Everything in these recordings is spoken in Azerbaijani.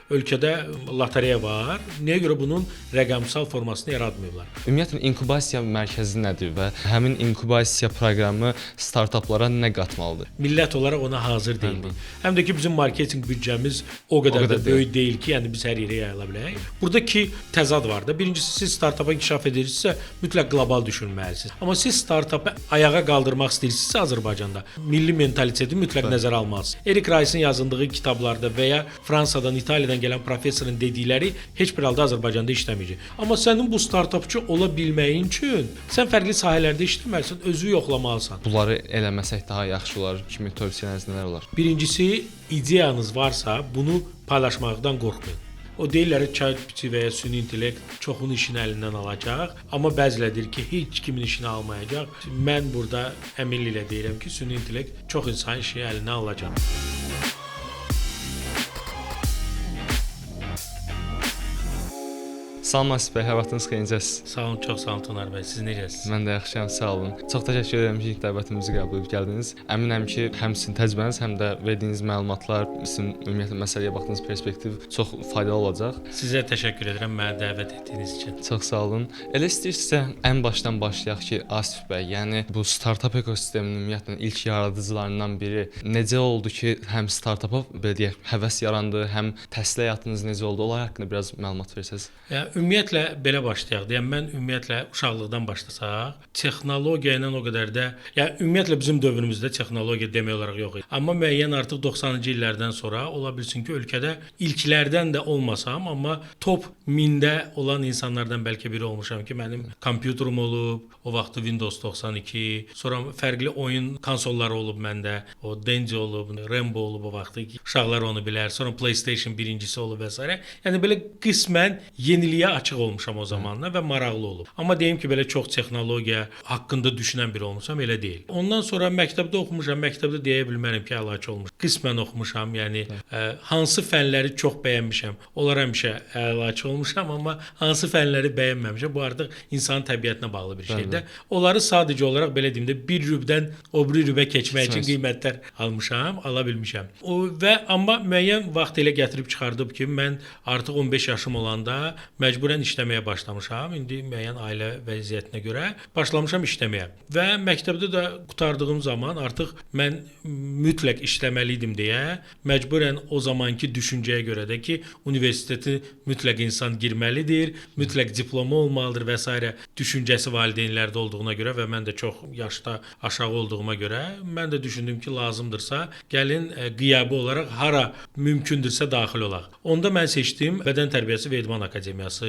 Ölkədə lotereya var. Niyə görə bunun rəqəmsal formasını yaratmayıblar? Ümumiyyətlə inkubasiya mərkəzi nədir və həmin inkubasiya proqramı startaplara nə qatmalıdır? Millət olaraq ona hazır deyildik. Həm də ki bizim marketinq büdcəmiz o qədər də böyük deyil ki, yəni biz hər yerə yayıla bilək. Burada ki təzad var da. Birincisi siz startapa inkişaf edirsinizsə, mütləq qlobal düşünməlisiniz. Amma siz startapı ayağa qaldırmaq istəyirsinizsə Azərbaycanda milli mentaliteti mütləq nəzərə almalısınız. Erik Rice'in yazdığı kitablarda və ya Fransadan, İtaliyadan gələn professorun dedikləri heç bir halda Azərbaycanda işləməyəcək. Amma sənin bu startapçı ola bilməyin üçün sən fərqli sahələrdə işləməlisən, özünü yoxlamalısan. Bunları eləməsək daha yaxşı olar kimi tövsiyələriniz nələr olar? Birincisi, ideyanız varsa bunu paylaşmaqdan qorxmayın. O deyirlər ki, ChatGPT və ya süni intellekt çoxunun işini əlindən alacaq, amma bəziləri deyir ki, heç kimin işini almayacaq. Mən burada əminliklə deyirəm ki, süni intellekt çox insanın işini əlindən alacaq. Salam Asif bəy, hər vaxtınız xeyir, necəsiniz? Sağ olun, çox sağ olun Tunar bəy. Siz necəsiniz? Mən də yaxşıyam, sağ olun. Çox təşəkkür edirəm ki, dəvətimizi qəbul edib gəldiniz. Əminəm ki, həm sizin təcrübəniz, həm də verdiyiniz məlumatlar, sizin ümumiyyətlə məsələyə baxdığınız perspektiv çox faydalı olacaq. Sizə təşəkkür edirəm məni dəvət etdiyiniz üçün. Çox sağ olun. Elə istəyirsinizsə ən başdan başlayaq ki, Asif bəy, yəni bu startap ekosisteminin ümumiyyətlə ilk yaradıcılarından biri necə oldu ki, həm startapa belə deyək, həvəs yarandı, həm təhsil həyatınız necə oldu? Onlar haqqında biraz məlumat versəniz. Ümumiyyətlə belə başlayaq. Yəni mən ümumiyyətlə uşaqlıqdan başlasaq, texnologiya ilə o qədər də, yəni ümumiyyətlə bizim dövrümüzdə texnologiya demək olaraq yox idi. Amma müəyyən artıq 90-cı illərdən sonra ola bilsin ki, ölkədə ilklərdən də olmasam, amma top 1000-də olan insanlardan bəlkə biri olmuşam ki, mənim kompüterim olub, o vaxtı Windows 92, sonra fərqli oyun konsolları olub məndə. O Dendy olub, Rambo olub o vaxtı ki, uşaqlar onu bilər. Sonra PlayStation birincisi olub və s. Yəni belə qismən yeniliyə açıq olmuşam o zamanlar və maraqlı olub. Amma deyim ki, belə çox texnologiya haqqında düşünən biri olmuşam, elə deyil. Ondan sonra məktəbdə oxumuşam, məktəbdə deyə bilmərəm ki, əlaçı olmuş. Qismən oxumuşam, yəni hansı fənləri çox bəyənmişəm, onlara həmişə əlaçı olmuşam, amma hansı fənləri bəyənməmişəm, bu artıq insanın təbiətinə bağlı bir şeydir. Onları sadəcə olaraq belə deyim də bir rübdən o biri rübə keçmək üçün qiymətlər almışam, ala bilmişəm. O və amma müəyyən vaxt elə gətirib çıxardıb ki, mən artıq 15 yaşım olanda məcburən işləməyə başlamışam. İndi müəyyən ailə vəziyyətinə görə başlamışam işləməyə. Və məktəbdə də qurtardığım zaman artıq mən mütləq işləməli idim deyə məcburən o zamanki düşüncəyə görə də ki, universiteti mütləq insan girməlidir, mütləq diplomu olmalıdır və s. düşüncəsi valideynlərdə olduğuna görə və mən də çox yaşda aşağı olduğuma görə mən də düşündüm ki, lazımdırsa gəlin qiyabi olaraq hara mümkündürsə daxil olaq. Onda mən seçdim Bədən Tərbiyəsi və İdman Akademiyası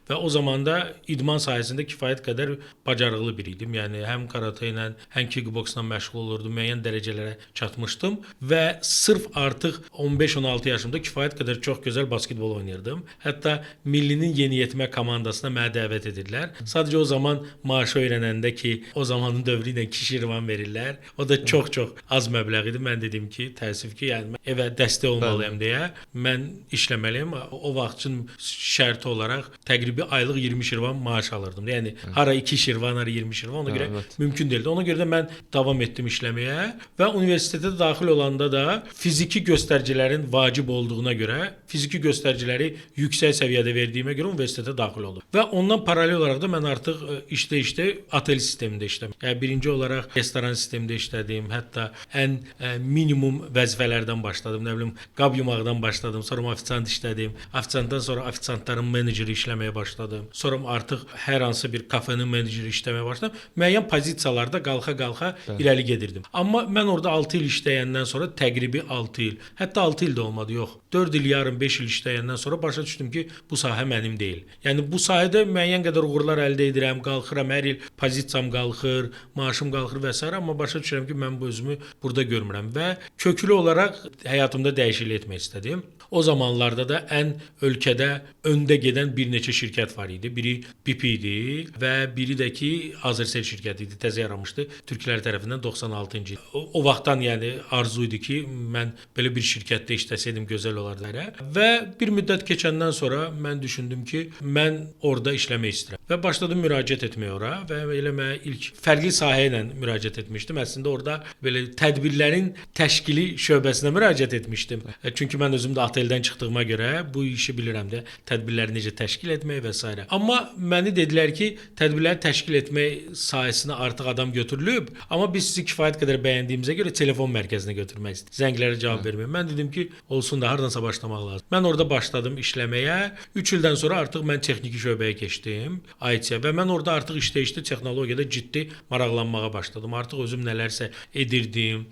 və o zaman da idman sahəsində kifayət qədər bacarıqlı biri idim. Yəni həm karate ilə, həm kickboksla məşğul olurdum, müəyyən dərəcələrə çatmışdım və sırf artıq 15-16 yaşımda kifayət qədər çox gözəl basketbol oynayırdım. Hətta millinin yeniyetmə komandasına məni dəvət edirdilər. Sadəcə o zaman maaşı öyrənəndə ki, o zamanın dövrü ilə 2 şirvan verirlər. O da çox-çox az məbləğ idi. Mən dedim ki, təəssüf ki, yəni evə dəstək olmalıyam deyə mən işləməliyəm. O vaxt üçün şərti olaraq təqribi aylıq 20 şirvan maaş alırdım. Yəni hara 2 şirvan, hara 20 şirvan, ona görə mümkün deyildi. Ona görə də mən davam etdim işləməyə və universitetə daxil olanda da fiziki göstəricilərin vacib olduğuna görə, fiziki göstəriciləri yüksək səviyyədə verdiyimə görə universitetə daxil oldum. Və ondan paralel olaraq da mən artıq işdə otel sistemində işlədim. Yəni birinci olaraq restoran sistemində işlədim. Hətta ən minimum vəzifələrdən başladım. Nə bilim, qab yumaqdan başladım, sonra ofisiant işlədim. Ofisiantdan sonra ofisiantların meneceri işləməyə başladım. Sonra artıq hər hansı bir kafenin meneceri işləməyə başladım. Müəyyən pozisiyalarda qalxa-qalxa irəli gedirdim. Amma mən orada 6 il işləyəndən sonra təqribi 6 il, hətta 6 il də olmadı, yox. 4 il yarım, 5 il işləyəndən sonra başa düşdüm ki, bu sahə mənim deyil. Yəni bu sahədə müəyyən qədər uğurlar əldə edirəm, qalxıram, hər il pozisiyam qalxır, maaşım qalxır və s. amma başa düşürəm ki, mən bu özümü burada görmürəm və köklü olaraq həyatımda dəyişiklik etmək istədim. O zamanlarda da ən ölkədə öndə gedən bir bir neçə şirkət var idi. Biri BP idi və biri də ki Azercell şirkəti idi, təzə yaranmışdı türklər tərəfindən 96-cı il. O vaxtdan yəni arzu idi ki, mən belə bir şirkətdə işləsəydim gözəl olardı. Və bir müddət keçəndən sonra mən düşündüm ki, mən orada işləmək istəyirəm. Və başladım müraciət etməyə ora və elə mənə ilk fərqli sahə ilə müraciət etmişdim. Əslində orada belə tədbirlərin təşkili şöbəsinə müraciət etmişdim. Çünki mən özüm də oteldən çıxdığıma görə bu işi bilirəm də, tədbirləri necə təşkil etmək və s. Amma məni dedilər ki, tədbirləri təşkil etmək sahəsinə artıq adam götürülüb, amma biz sizi kifayət qədər bəyəndiyimizə görə telefon mərkəzinə götürmək istəyirik. Zənglərə cavab verməyə. Mən dedim ki, olsun da, hardansa başlamaq lazım. Mən orada başladım işləməyə. 3 ildən sonra artıq mən texniki şöbəyə keçdim, IT-yə, və mən orada artıq işləyişdə texnologiyada ciddi maraqlanmağa başladım. Artıq özüm nələrsə edirdim.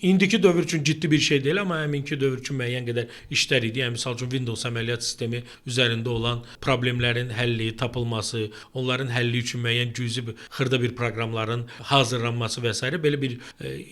İndiki dövr üçün ciddi bir şey deyil, amma həminki dövr üçün müəyyən qədər işlər idi. Yəni misal üçün Windows əməliyyat sistemi üzərində olan problemlərin həlli, tapılması, onların həlli üçün müəyyən cüzi xırda bir proqramların hazırlanması və s. belə bir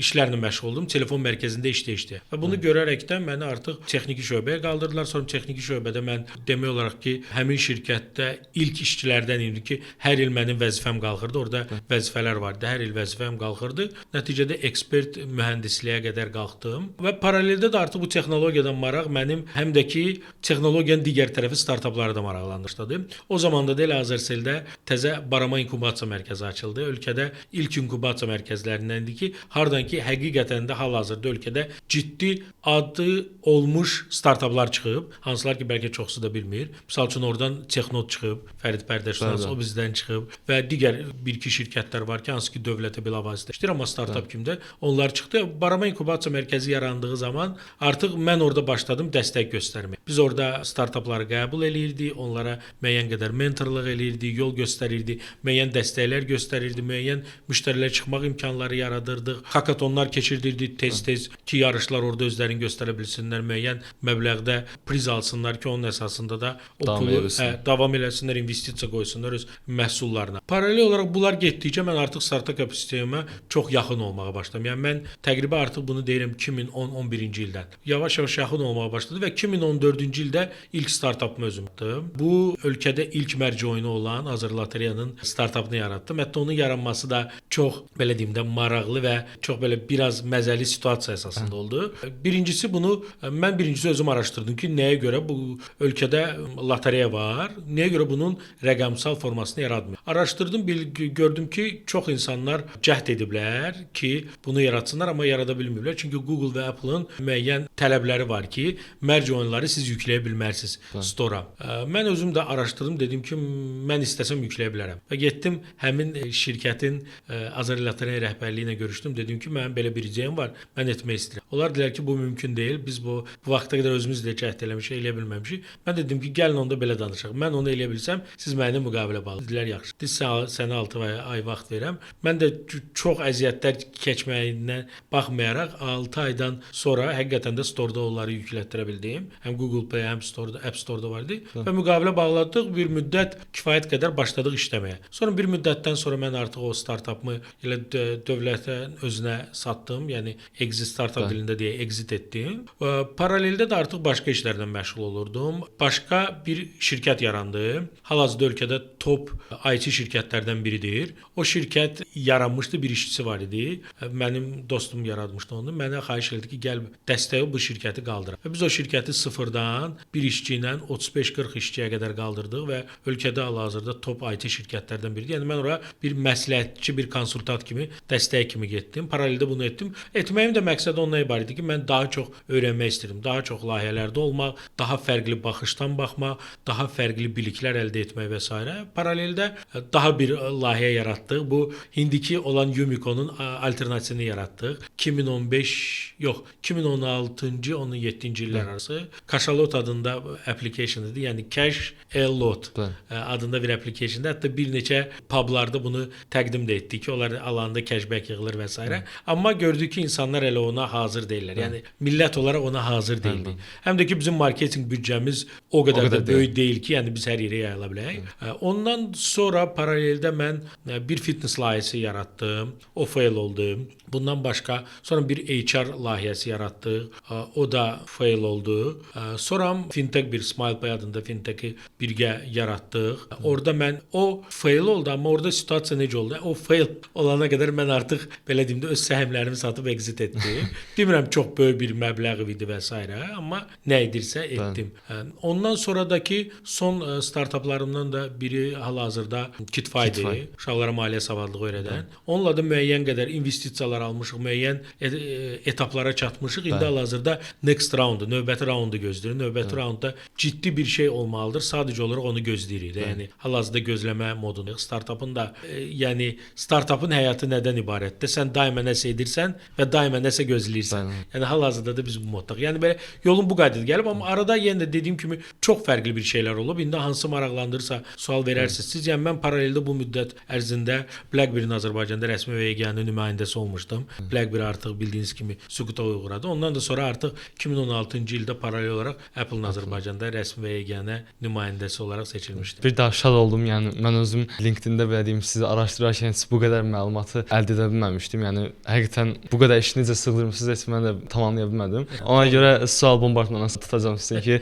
işlərlə məşğul oldum. Telefon mərkəzində işləyişdi. Və bunu görərəkdən məni artıq texniki şöbəyə qaldırdılar. Sonra texniki şöbədə mən demək olaraq ki, həmin şirkətdə ilk işçilərdən idim ki, hər il mənim vəzifəm qalxırdı. Orada vəzifələr vardı. Hər il vəzifəm qalxırdı. Nəticədə ekspert mühəndisliyə qədər qalxdım. Və paraleldə də artıq bu texnologiyadan maraq mənim həm də ki, texnologiyanın digər tərəfi startaplara da maraqlandırdı. O zaman da elə Azercelldə təzə Barama inkubasiya mərkəzi açıldı. Ölkədə ilk inkubasiya mərkəzlərindəndir ki, hardan ki həqiqətən də hal-hazırda ölkədə ciddi adı olmuş startaplar çıxıb, hansılar ki bəlkə çoxsu da bilmir. Misal üçün oradan Texnot çıxıb, Fərid Pərdəşnas, o bizdən çıxıb və digər bir-iki şirkətlər var ki, hansı ki dövlətə bilavasitə işləyir, amma startap kimdə onlar çıxdı. Barama inkubasiya mərkəzi yarandığı zaman artıq mən orada başladım dəstək göstərməyə. Biz orada startapları qəbul eləyirdik, onlara müəyyən qədər mentorluq eləyirdik, yol göstərirdik, müəyyən dəstəklər göstərirdik, müəyyən müştərilər çıxmaq imkanları yaradırdıq. Hakatonlar keçirdirdik tez-tez ki, yarışlar orada özlərini göstərə bilsinlər, müəyyən məbləğdə priz alsınlar ki, onun əsasında da o davam pulu davam eləsinlər, investisiya qoysunlar öz məhsullarına. Paralel olaraq bunlar getdikcə mən artıq startap ekosistemə çox yaxın olmağa başladım. Yəni mən təqribən artıq bunu deyirəm 2010-11-ci ildən. Yavaş-yavaş yaxın olmağa başladı və 2014-cü ildə ilk startapımı özüm yaptım. Bu ölkədə ilk mərc oyunu olan Azər Loteriyanın startapını yaratdım. Hətta onun yaranması da çox belə deyim də maraqlı və çox belə biraz məzəli situasiya əsasında oldu. Birincisi bunu mən birincisi özüm araşdırdım ki, nəyə görə bu ölkədə lotereya var, nəyə görə bunun rəqəmsal formasını yaratmır. Araşdırdım, gördüm ki, çox insanlar cəhd ediblər ki, bunu yaratsınlar, amma yarada bilməyiblər. Çünki Google və Apple-ın müəyyən tələbləri var ki, mərc oyunları siz yükləyə bilmərsiniz store-a. Mən özüm də araşdırdım, dedim ki, mən istəsəm yükləyə bilərəm. Və getdim həmin şirkətin Azər Lotereya rəhbərliyi ilə görüşdüm. Dedim ki, mənim belə bir ideyam var, mən etmək istəyirəm. Onlar dedilər ki, bu mümkün deyil. Biz bu vaxta qədər özümüz də cəhd eləmişik, eləyə bilməmişik. Mən dedim ki, gəlin onda belə danışaq. Mən onu eləyə bilsəm, siz mənimlə müqavilə bağlayın. Dedilər, yaxşı. Biz sənə 6 ay vaxt verəm. Mən də çox əziyyətlər keçməyinə baxmayaraq 6 aydan sonra həqiqətən də store-da onları yüklətdirə bildim. Həm Google Play, həm Store-da, App Store-da var idi. Və müqavilə bağladıq. Bir müddət kifayət qədər başladıq işləməyə. Sonra bir müddətdən sonra mən artıq o startapımı elə dövlətə özünə satdım. Yəni exit startap dilində deyə exit etdim. Paraleldə də artıq başqa işlərlə məşğul olurdum. Başqa bir şirkət yarandı. Hal-hazırda ölkədə top IT şirkətlərdən biridir. O şirkət yaranmışdı, bir işçisi var idi. Mənim dostum yaratmışdı onu. Mənə xahiş elədi ki, gəl dəstək ol, bu şirkəti qaldıraq. Və biz o şirkəti sıfırdan bir işçi ilə 35-40 işçiyə qədər qaldırdıq və ölkədə hal-hazırda top IT şirkətlərdən biridir. Yəni mən ora bir məsləhətçi, bir konsultant kimi, dəstək kimi getdim. Paraleldə bunu etdim. Etməyim də məqsədi ondan ibarət idi ki, mən daha çox öyrənmək istəyirdim. Daha çox layihələrdə olmaq, daha fərqli baxışdan baxmaq, daha fərqli biliklər əldə etmək və s. Paraleldə daha bir layihə yaratdıq. Bu indiki olan Yumikonun alternativini yaratdıq. 2015 yox, 2016-cı, 17-ci illər arası Cashalot adında application idi. Yəni Cash a Lot adında bir application-dı. Hətta bir neçə publarda bunu təqdim də etdik ki, onlar alanda cashback yığılır və s. Amma gördük ki, insanlar elə ona hazır deyillər. Yəni millət olaraq ona hazır deyildi. Həm də ki, bizim marketinq büdcəmiz o qədər də böyük deyil ki, yəni biz hər yerə yayıla bilək. Ondan sonra paraleldə mən bir fitness layihəsi yaratdım. O fail oldu. Bundan başqa sonra bir HR layihəsi yaratdıq. O da fail oldu. Sonra fintech bir SmilePay adında fintech Fintech-i birgə yaratdıq. Orada mən o fail oldu, amma orada situasiya necə oldu? O fail olana qədər mən artıq belə deyim də öz səhmlərimi satıb exit etdim. Demirəm çox böyük bir məbləğ idi və s. amma nə edirsə etdim. Ondan sonradakı son startaplarımdan da biri hal-hazırda Kitfaydır. Uşaqlara maliyyə savadlılığı öyrədən. Onunla da müəyyən qədər investisiyalar almışıq, müəyyən etaplara çatmışıq. İndi hal-hazırda next roundu, növbəti raundu gözləyirik. Növbəti raundda ciddi bir şey olmalıdır. Sadəcə olaraq onu gözləyirik də. Yəni hal-hazırda gözləmə modundayıq. Startapın da yəni startapın həyatı nədən ibarətdir? Sən daima nəsə edirsən və daima nəsə gözləyirsən. Yəni hal-hazırda da biz bu moddayıq. Yəni belə yolun bu qaydada gəlib, amma arada yenə də dediyim kimi çox fərqli bir şeylər olub. İndi hansı maraqlandırırsa sual verərsiniz siz. Yəni mən paraleldə bu müddət ərzində BlackBerry-nin Azərbaycanda rəsmi və yeganə nümayəndəsi olmuşdum. BlackBerry artıq bildiyiniz kimi süquta uğradı. Ondan da sonra artıq 2016-cı ildə paralel olaraq Apple-ın Azərbaycanda rəsmi və yeganə nümayəndəsi olaraq seçilmişdim. Bir daha şad oldum. Yəni mən özüm LinkedIn-də belə deyim, sizi araşdırarkən heç bu qədər məlumatı əldə edə bilməmişdim. Yəni həqiqətən bu qədər işi necə sığdırmısınız heç mən də tam anlaya bilmədim. Ona görə sual bombardmanına tutacağam sizi ki,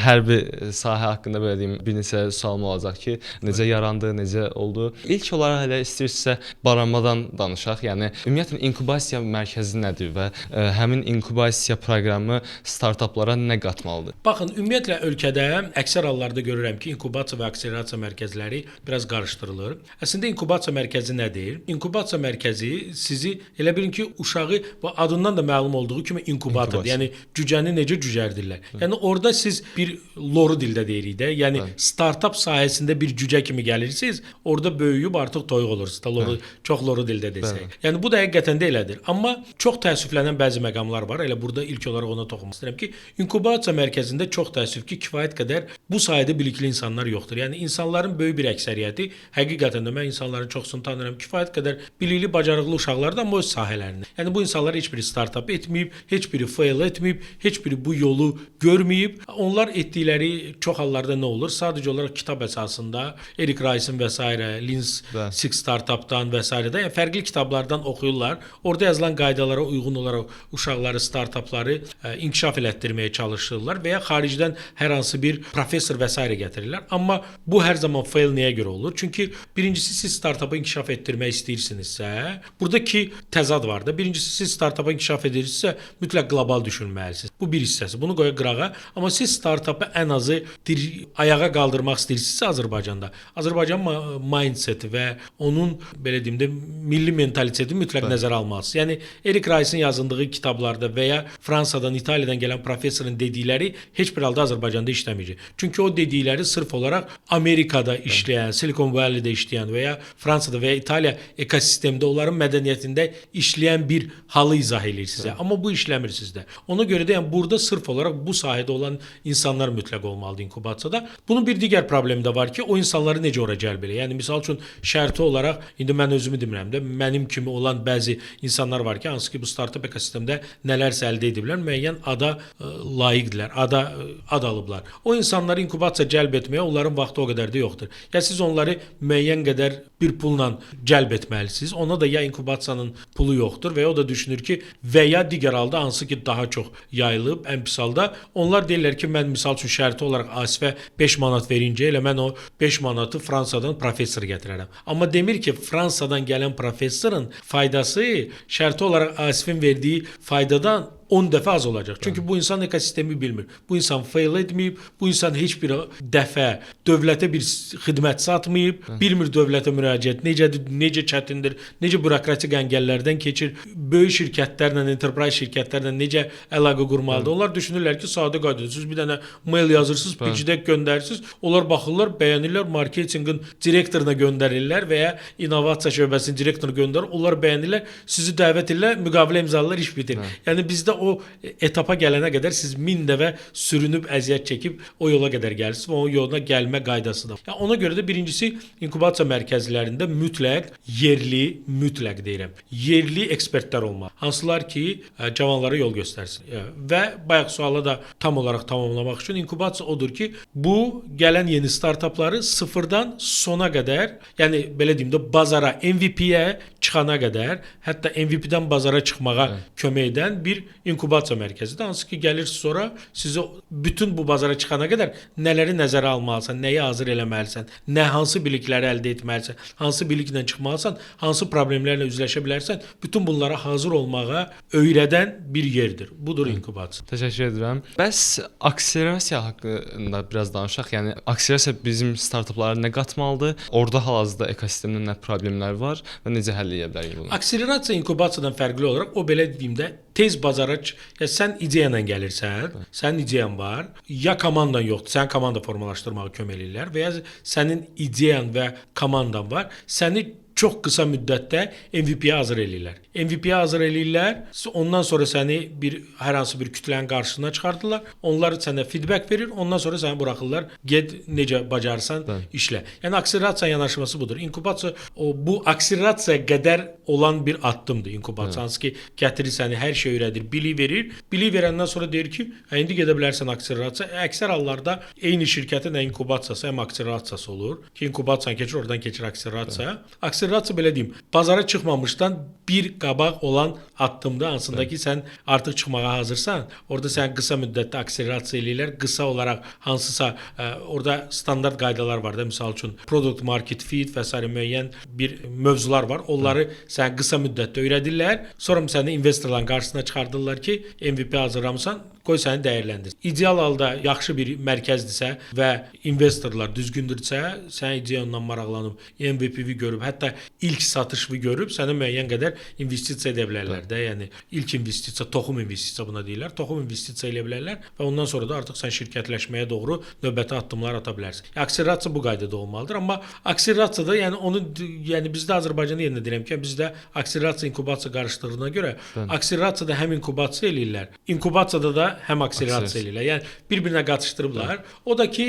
hər bir sahə haqqında belə deyim, bir neçə sualım olacaq ki, necə yarandı, necə oldu. İlk olaraq hələ istəyirsinizsə Baranmadan danışaq. Yəni ümumiyyətlə inkubasiya mərkəzi nədir və həmin inkubasiya proqramı startaplara nə qatmalıdır? Baxın, ümumiyyətlə ölkədə əksər hallarda görürəm ki, inkubasiya və akselerasiya mərkəzləri biraz qarışdırılır. Əslində inkubasiya mərkəzi nədir? İnkubasiya mərkəzi sizi elə bilin ki, uşağı bu adından da məlum olduğu kimi inkubatordur. Yəni cücəni necə cücərdirlər? Yəni orada siz bir loru dildə deyirik də, yəni startap sahəsində bir cücə kimi gəlirsiniz, orada böyüyüb artıq toyuq olursunuz. Da loru, çox loru dildə desək. Yəni bu da həqiqətən də elədir. Amma çox təəssüflənən bəzi məqamlar var. Elə burada ilk olaraq ona toxunmaq istəyirəm ki, inkubasiya mərkəzində çox təəssüf ki, kifayət qədər bu sahədə bilikli insanlar yoxdur. Yəni insanların böyük bir əksəriyyəti, həqiqətən də mən insanların çoxsunu tanıyıram, kifayət qədər bilikli, bacarıqlı uşaqlardır, amma öz sahələrində. Yəni bu insanlar heç biri startap etməyib, heç biri fail etməyib, heç biri bu yolu görməyib. Onlar etdikləri çox hallarda nə olur? Sadəcə olaraq kitab əsasında Eric Rice'ın və s. Lean Six Startup'dan və s. də, yəni fərqli kitablardan oxuyurlar. Orada yazılan qaydalara uyğun olaraq uşaqları, startapları inkişaf elətdirməyə çalışırlar və ya xaricdən hər hansı bir professor və s. gətirirlər. Amma bu hər zaman fail nəyə görə olur? Çünki birincisi siz startapı inkişaf etdirmək istəyirsinizsə, buradakı təzad var da. Birincisi siz startapı inkişaf edirsinizsə, mütləq qlobal düşünməlisiniz. Bu bir hissəsi. Bunu qoyaq qırağa. Amma siz startapı ən azı ayağa qaldırmaq istəyirsinizsə Azərbaycanda, Azərbaycan mindseti və onun belə deyim də milli mentaliteti mütləq nəzərə almalısınız. Yəni Eric Rice'ın yazdığı kitablarda və ya Fransadan, İtaliyadan gələn professorun dedikləri heç bir halda Azərbaycanda işləməyəcək. Çünki o dedikləri sırf olaraq Amerikada işləyən, Silicon Valley-də işləyən və ya Fransada və ya İtaliya ekosistemdə onların mədəniyyətində işləyən bir halı izah eləyir sizə. Amma bu işləmir sizdə. Ona görə də yəni burada sırf olaraq bu sahədə olan insanlar mütləq olmalıdır inkubasiyada. Bunun bir digər problemi də var ki, o insanları necə ora cəlb eləyək? Yəni misal üçün şərti olaraq indi mən özümü demirəm də, mənim kimi olan bəzi insanlar var ki, hansı ki bu startap ekosistemdə nələrsə əldə ediblər, müəyyən ada layiqdirlər, ad alıblar. O insanları inkubasiya cəlb etməyə onların vaxtı o qədər də yoxdur. Ya siz onları müəyyən qədər bir pulla cəlb etməlisiniz. Ona da ya inkubasiyanın pulu yoxdur və ya o da düşünür ki, və ya digər halda hansı ki daha çox yayılıb ən pis halda onlar deyirlər ki, mən misal üçün şərti olaraq Asifə 5 manat verincə elə mən o 5 manatı Fransadan professor gətirərəm. Amma demir ki, Fransadan gələn professorun faydası şərti olaraq Asifin verdiyi faydadan 10 dəfə az olacaq. Çünki bu insan ekosistemi bilmir. Bu insan fail etməyib, bu insan heç bir dəfə dövlətə bir xidmət satmayıb, bilmir dövlətə müraciət necədir, necə çətindir, necə bürokratik əngəllərdən keçir, böyük şirkətlərlə, enterprise şirkətlərlə necə əlaqə qurmalıdır. Onlar düşünürlər ki, sadə qaydada siz bir dənə mail yazırsınız, pitch deck göndərirsiniz, onlar baxırlar, bəyənirlər, marketinqin direktoruna göndərirlər və ya innovasiya şöbəsinin direktoruna göndərir, onlar bəyənirlər, sizi dəvət edirlər, müqavilə imzalayırlar, iş bitir. Yəni bizdə o etapa gələnə qədər siz 1000 dəfə sürünüb, əziyyət çəkib o yola qədər gəlirsiniz və o yola gəlmə qaydası da. Yəni ona görə də birincisi inkubasiya mərkəzlərində mütləq yerli, mütləq deyirəm, yerli ekspertlər olmalı. Hansılar ki, cavanlara yol göstərsin. Və bayaq suala da tam olaraq tamamlamaq üçün inkubasiya odur ki, bu gələn yeni startapları sıfırdan sona qədər, yəni belə deyim də bazara, MVP-yə çıxana qədər, hətta MVP-dən bazara çıxmağa kömək edən bir inkubasiya mərkəzidir. Hansı ki, gəlir sonra sizi bütün bu bazara çıxana qədər nələri nəzərə almalısan, nəyi hazır eləməlisən, nə hansı bilikləri əldə etməlisən, hansı biliklə çıxmalısan, hansı problemlərlə üzləşə bilərsən, bütün bunlara hazır olmağa öyrədən bir yerdir. Budur inkubasiya. Təşəkkür edirəm. Bəs akselerasiya haqqında biraz danışaq. Yəni akselerasiya bizim startaplara nə qatmalıdır? Orada hal-hazırda ekosistemdə nə problemlər var və necə həll edə bilərik bunu? Akselerasiya inkubasiyadan fərqli olaraq o belə deyim də tez bazara ya sən ideya ilə gəlirsən, sənin ideyan var, ya komandan yoxdur, sən komanda formalaşdırmağa kömək eləyirlər və ya sənin ideyan və komandan var, səni çox qısa müddətdə MVP-yə hazır eləyirlər. MVP-yə hazır eləyirlər, ondan sonra səni bir hər hansı bir kütlənin qarşısına çıxardırlar. Onlar sənə feedback verir, ondan sonra səni buraxırlar. Get necə bacarsan işlə. Yəni akselerasiya yanaşması budur. İnkubasiya o bu akselerasiya qədər olan bir addımdır inkubasiya. Hansı ki gətirir səni, hər şey öyrədir, bilik verir. Bilik verəndən sonra deyir ki, indi gedə bilərsən akselerasiya. Əksər hallarda eyni şirkətin həm inkubasiyası, həm akselerasiyası olur. Ki inkubasiyanı keçir, oradan keçir akselerasiya. Akselerasiya belə deyim, bazara çıxmamışdan bir qabaq olan addımda, hansında ki sən artıq çıxmağa hazırsan, orada sən qısa müddətdə akselerasiya eləyirlər. Qısa olaraq hansısa orada standart qaydalar var da, misal üçün product market fit və sair müəyyən bir mövzular var. Onları sən qısa müddətdə öyrədirlər. Sonra səni investorların qarşısına çıxardırlar ki, MVP hazırlamısan, qoy səni dəyərləndirsin. İdeal halda yaxşı bir mərkəzdirsə və investorlar düzgündürsə, sənin ideyanla maraqlanıb, MVP-ni görüb, hətta ilk satışını görüb sənə müəyyən qədər investisiya edə bilərlər də. Yəni ilk investisiya, toxum investisiya buna deyirlər. Toxum investisiya eləyə bilərlər və ondan sonra da artıq sən şirkətləşməyə doğru növbəti addımlar ata bilərsən. Akselerasiya bu qaydada olmalıdır, amma akselerasiyada yəni onu yəni bizdə Azərbaycanda yenə deyirəm ki, bizdə akselerasiya inkubasiya qarışdırdığına görə akselerasiyada həm inkubasiya eləyirlər, inkubasiyada da həm akselerasiya eləyirlər. Yəni bir-birinə qatışdırıblar. O da ki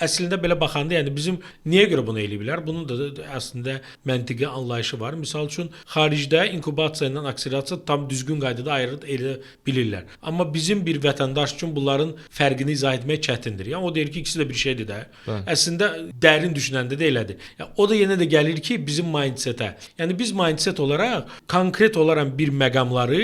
əslində belə baxanda, yəni bizim niyə görə bunu eləyiblər? Bunun da əslində məntiqi anlayışı var. Misal üçün xaricdə inkubasiya ilə akselerasiya tam düzgün qaydada ayrı edə bilirlər. Amma bizim bir vətəndaş üçün bunların fərqini izah etmək çətindir. Yəni o deyir ki, ikisi də bir şeydir də. Əslində dərin düşünəndə də elədir. Yəni o da yenə də gəlir ki, bizim mindsetə. Yəni biz mindset olaraq konkret olaraq bir məqamları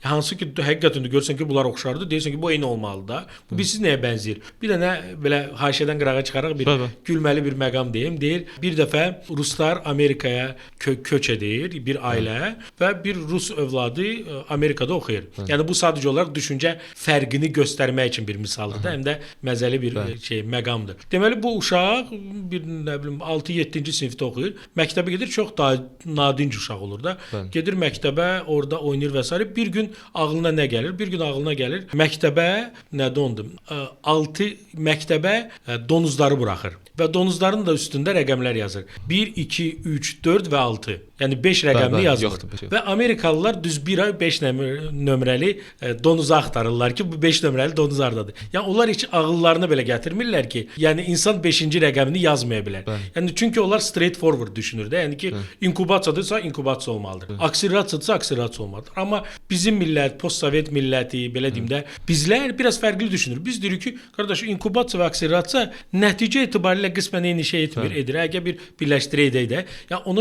hansı ki həqiqətən də görsən ki, bunlar oxşardır, deyirsən ki, bu eyni olmalıdır da. Bu bilirsiz nəyə bənzəyir? Bir dənə belə haşiədən qırağa çıxaraq bir gülməli bir məqam deyim. Deyir, bir dəfə ruslar Amerikaya köç edir, bir ailə və bir rus övladı Amerikada oxuyur. Yəni bu sadəcə olaraq düşüncə fərqini göstərmək üçün bir misaldır da, həm də məzəli bir şey məqamdır. Deməli bu uşaq bir nə bilim 6-7-ci sinifdə oxuyur. Məktəbə gedir, çox da nadinc uşaq olur da. Gedir məktəbə, orada oynayır və sair. Bir gün ağlına nə gəlir? Bir gün ağlına gəlir. Məktəbə nə dondu? 6 məktəbə donuzları buraxır və donuzların da üstündə rəqəmlər yazır. 1, 2, 3, 4 və 6. Yəni 5 rəqəmli yazılır. Və Amerikalılar düz bir ay 5 nömrəli donuzu axtarırlar ki, bu 5 nömrəli donuz hardadır. Yəni onlar heç ağıllarına belə gətirmirlər ki, yəni insan 5-ci rəqəmini yazmaya bilər. Yəni çünki onlar straightforward düşünür də. Yəni ki, inkubasiyadırsa inkubasiya olmalıdır. Akselerasiyadırsa akselerasiya olmalıdır. Amma bizim millət, postsovet milləti, belə deyim də, bizlər biraz fərqli düşünür. Biz deyirik ki, qardaş, inkubasiya və akselerasiya nəticə etibarilə qismən eyni şey etmir, edir. Əgər bir birləşdirək də. Yəni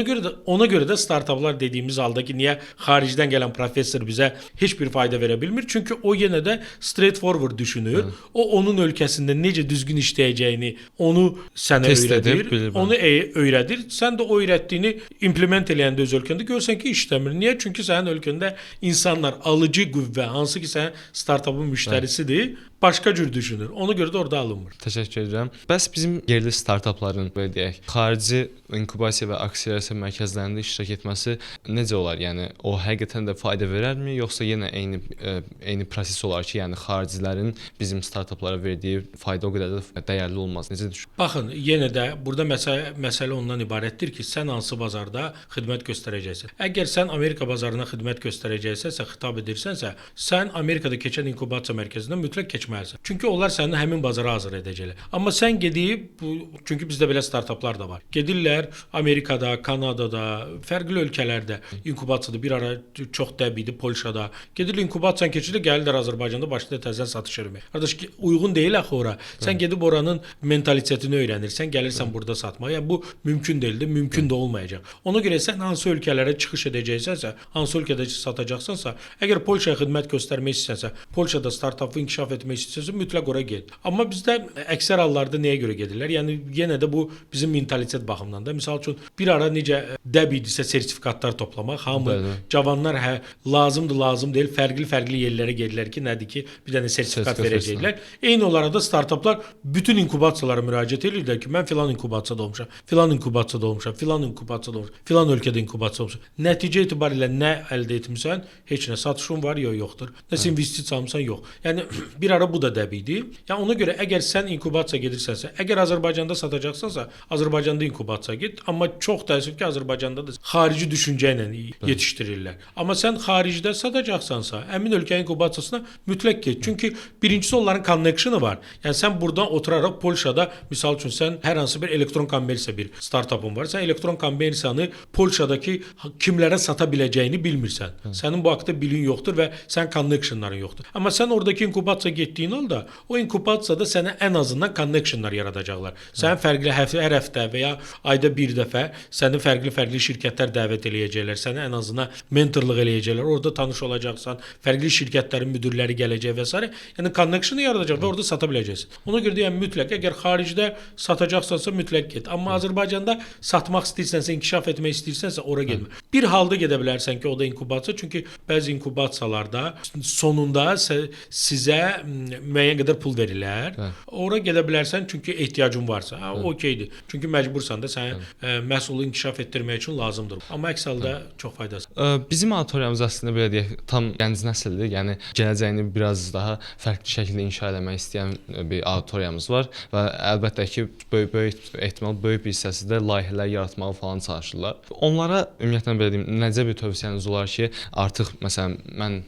ona görə də startaplar dediyimiz halda ki, niyə xaricdən gələn professor bizə heç bir fayda verə bilmir? Çünki o yenə də straightforward düşünür. O onun ölkəsində necə düzgün işləyəcəyini onu sənə test öyrədir. Edib, bilir, onu öyrədir. Sən də o öyrətdiyini implement eləyəndə öz ölkəndə görsən ki, işləmir. Niyə? Çünki sənin ölkəndə insanlar alıcı qüvvə, hansı ki sənin startapın müştərisidir, başqa cür düşünür. Ona görə də orada alınmır. Təşəkkür edirəm. Bəs bizim yerli startapların belə deyək, xarici inkubasiya və akselerasiya mərkəzlərində iştirak etməsi necə olar? Yəni o həqiqətən də fayda verərmi, yoxsa yenə eyni proses olar ki, yəni xaricilərin bizim startaplara verdiyi fayda o qədər də dəyərli olmaz? Necə düşünürsünüz? Baxın, yenə də burada məsələ ondan ibarətdir ki, sən hansı bazarda xidmət göstərəcəksən. Əgər sən Amerika bazarına xidmət göstərəcəksənsə, xitab edirsənsə, sən Amerikada keçən inkubasiya mərkəzindən mütləq keçməlisən. Çünki onlar səni həmin bazara hazır edəcəklər. Amma sən gedib, çünki bizdə belə startaplar da var. Gedirlər Amerikada, Kanadada, Fərqli ölkələrdə inkubasiyada bir ara çox dəb idi Polşada. Gedir inkubasiyanı keçirir, gəlirlər Azərbaycanda başlayır təzədən satış eləməyə. Qardaş, uyğun deyil axı ora. Sən gedib oranın mentalitetini öyrənirsən, gəlirsən burada satmağa. Yəni bu mümkün deyildi, mümkün də olmayacaq. Ona görə sən hansı ölkələrə çıxış edəcəksənsə, hansı ölkədə satacaqsansa, əgər Polşaya xidmət göstərmək istəsənsə, Polşada startapı inkişaf etmək istəsənsə, mütləq ora get. Amma bizdə əksər hallarda nəyə görə gedirlər? Yəni yenə də bu bizim mentalitet baxımından da. Misal üçün bir ara necə dəb idisə sertifikatlar toplamaq, hamı Bəli. Cavanlar hə lazımdır, lazım deyil, fərqli-fərqli yerlərə gedirlər ki, nədir ki, bir dənə sertifikat verəcəklər. Eyni olaraq da startaplar bütün inkubasiyalara müraciət edirlər ki, mən filan inkubasiyada olmuşam, filan inkubasiyada olmuşam, filan inkubasiyada olmuşam, filan ölkədə inkubasiya olmuşam. Nəticə itibarilə nə əldə etmisən? Heç nə. Satışın var, yox, yoxdur. Nəsə investisiya almısan, yox. Yəni bir ara bu da dəb idi. Yəni ona görə əgər sən inkubasiya gedirsənsə, əgər Azərbaycanda satacaqsansa, Azərbaycanda inkubasiya get. Amma çox təəssüf ki, Azərbaycanda da xarici düşüncə ilə yetişdirirlər. Amma sən xaricdə satacaqsansa, həmin ölkənin inkubasiyasına mütləq get. Çünki birincisi onların connection'ı var. Yəni sən buradan oturaraq Polşada, misal üçün sən hər hansı bir elektron kommersiya bir startapın var. Sən elektron kommersiyanı Polşadakı kimlərə sata biləcəyini bilmirsən. Sənin bu haqda bilgin yoxdur və sən connectionların yoxdur. Amma sən oradakı inkubasiya getdiyin halda, o inkubasiyada sənə ən azından connectionlar yaradacaqlar. Sən fərqli həftə, hər həftə və ya ayda bir dəfə səni fərqli-fərqli şirkətlər dəvət eləyəcəklər. Sənə ən azından mentorluq eləyəcəklər. Orada tanış olacaqsan, fərqli şirkətlərin müdirləri gələcək və s. Yəni connection'ı yaradacaq və orada sata biləcəksən. Ona görə də yəni mütləq əgər xaricdə satacaqsansa mütləq get. Amma Azərbaycanda satmaq istəyirsənsə, inkişaf etmək istəyirsənsə ora getmə. Bir halda gedə bilərsən ki, o da inkubasiya. Çünki bəzi inkubasiyalarda sonunda sizə müəyyən qədər pul verirlər. Bəli. Ora gedə bilərsən çünki ehtiyacın varsa. Ha, okeydir. Çünki məcbursan da sənin məhsulu inkişaf etdirmək üçün lazımdır. Amma əks halda çox faydası. Bizim auditoriyamız əslində belə deyək, tam gənc nəsildir. Yəni gələcəyini biraz daha fərqli şəkildə inşa eləmək istəyən bir auditoriyamız var və əlbəttə ki, böyük ehtimal böyük bir hissəsi də layihələr yaratmağı falan çalışırlar. Onlara ümumiyyətlə belə deyim, necə bir tövsiyəniz olar ki, artıq məsələn mən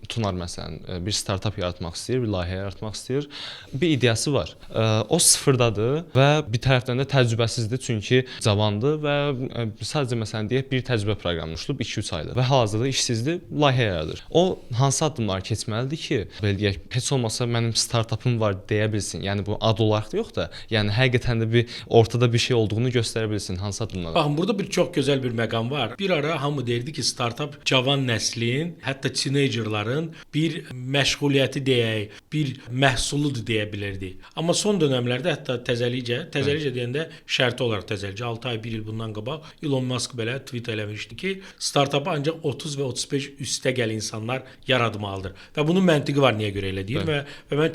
Tunar məsələn bir startap yaratmaq istəyir, bir layihə yaratmaq istəyir. Bir ideyası var. O sıfırdadır və bir tərəfdən də təcrübəsizdir, çünki cavandır və sadəcə məsələn deyək bir təcrübə proqramı uçulub 2-3 aylıq və hal-hazırda işsizdir, layihə yaradır. O hansı addımlar keçməlidir ki, belə deyək, heç olmasa mənim startapım var deyə bilsin. Yəni bu ad olaraq da yox da, yəni həqiqətən də bir ortada bir şey olduğunu göstərə bilsin. Hansı addımlar? Baxın, burada bir çox gözəl bir məqam var. Bir ara hamı deyirdi ki, startap cavan nəslin, hətta teenagerların bir məşğuliyyəti deyək, bir məhsuludur deyə bilərdi. Amma son dönəmlərdə hətta təzəlikcə deyəndə şərti olaraq təzəlikcə 6 ay, 1 il bundan qabaq Elon Musk belə tweet eləmişdi ki, startapı ancaq 30 və 35 üstəgəl insanlar yaratmalıdır. Və bunun məntiqi var, niyə görə elə deyir və mən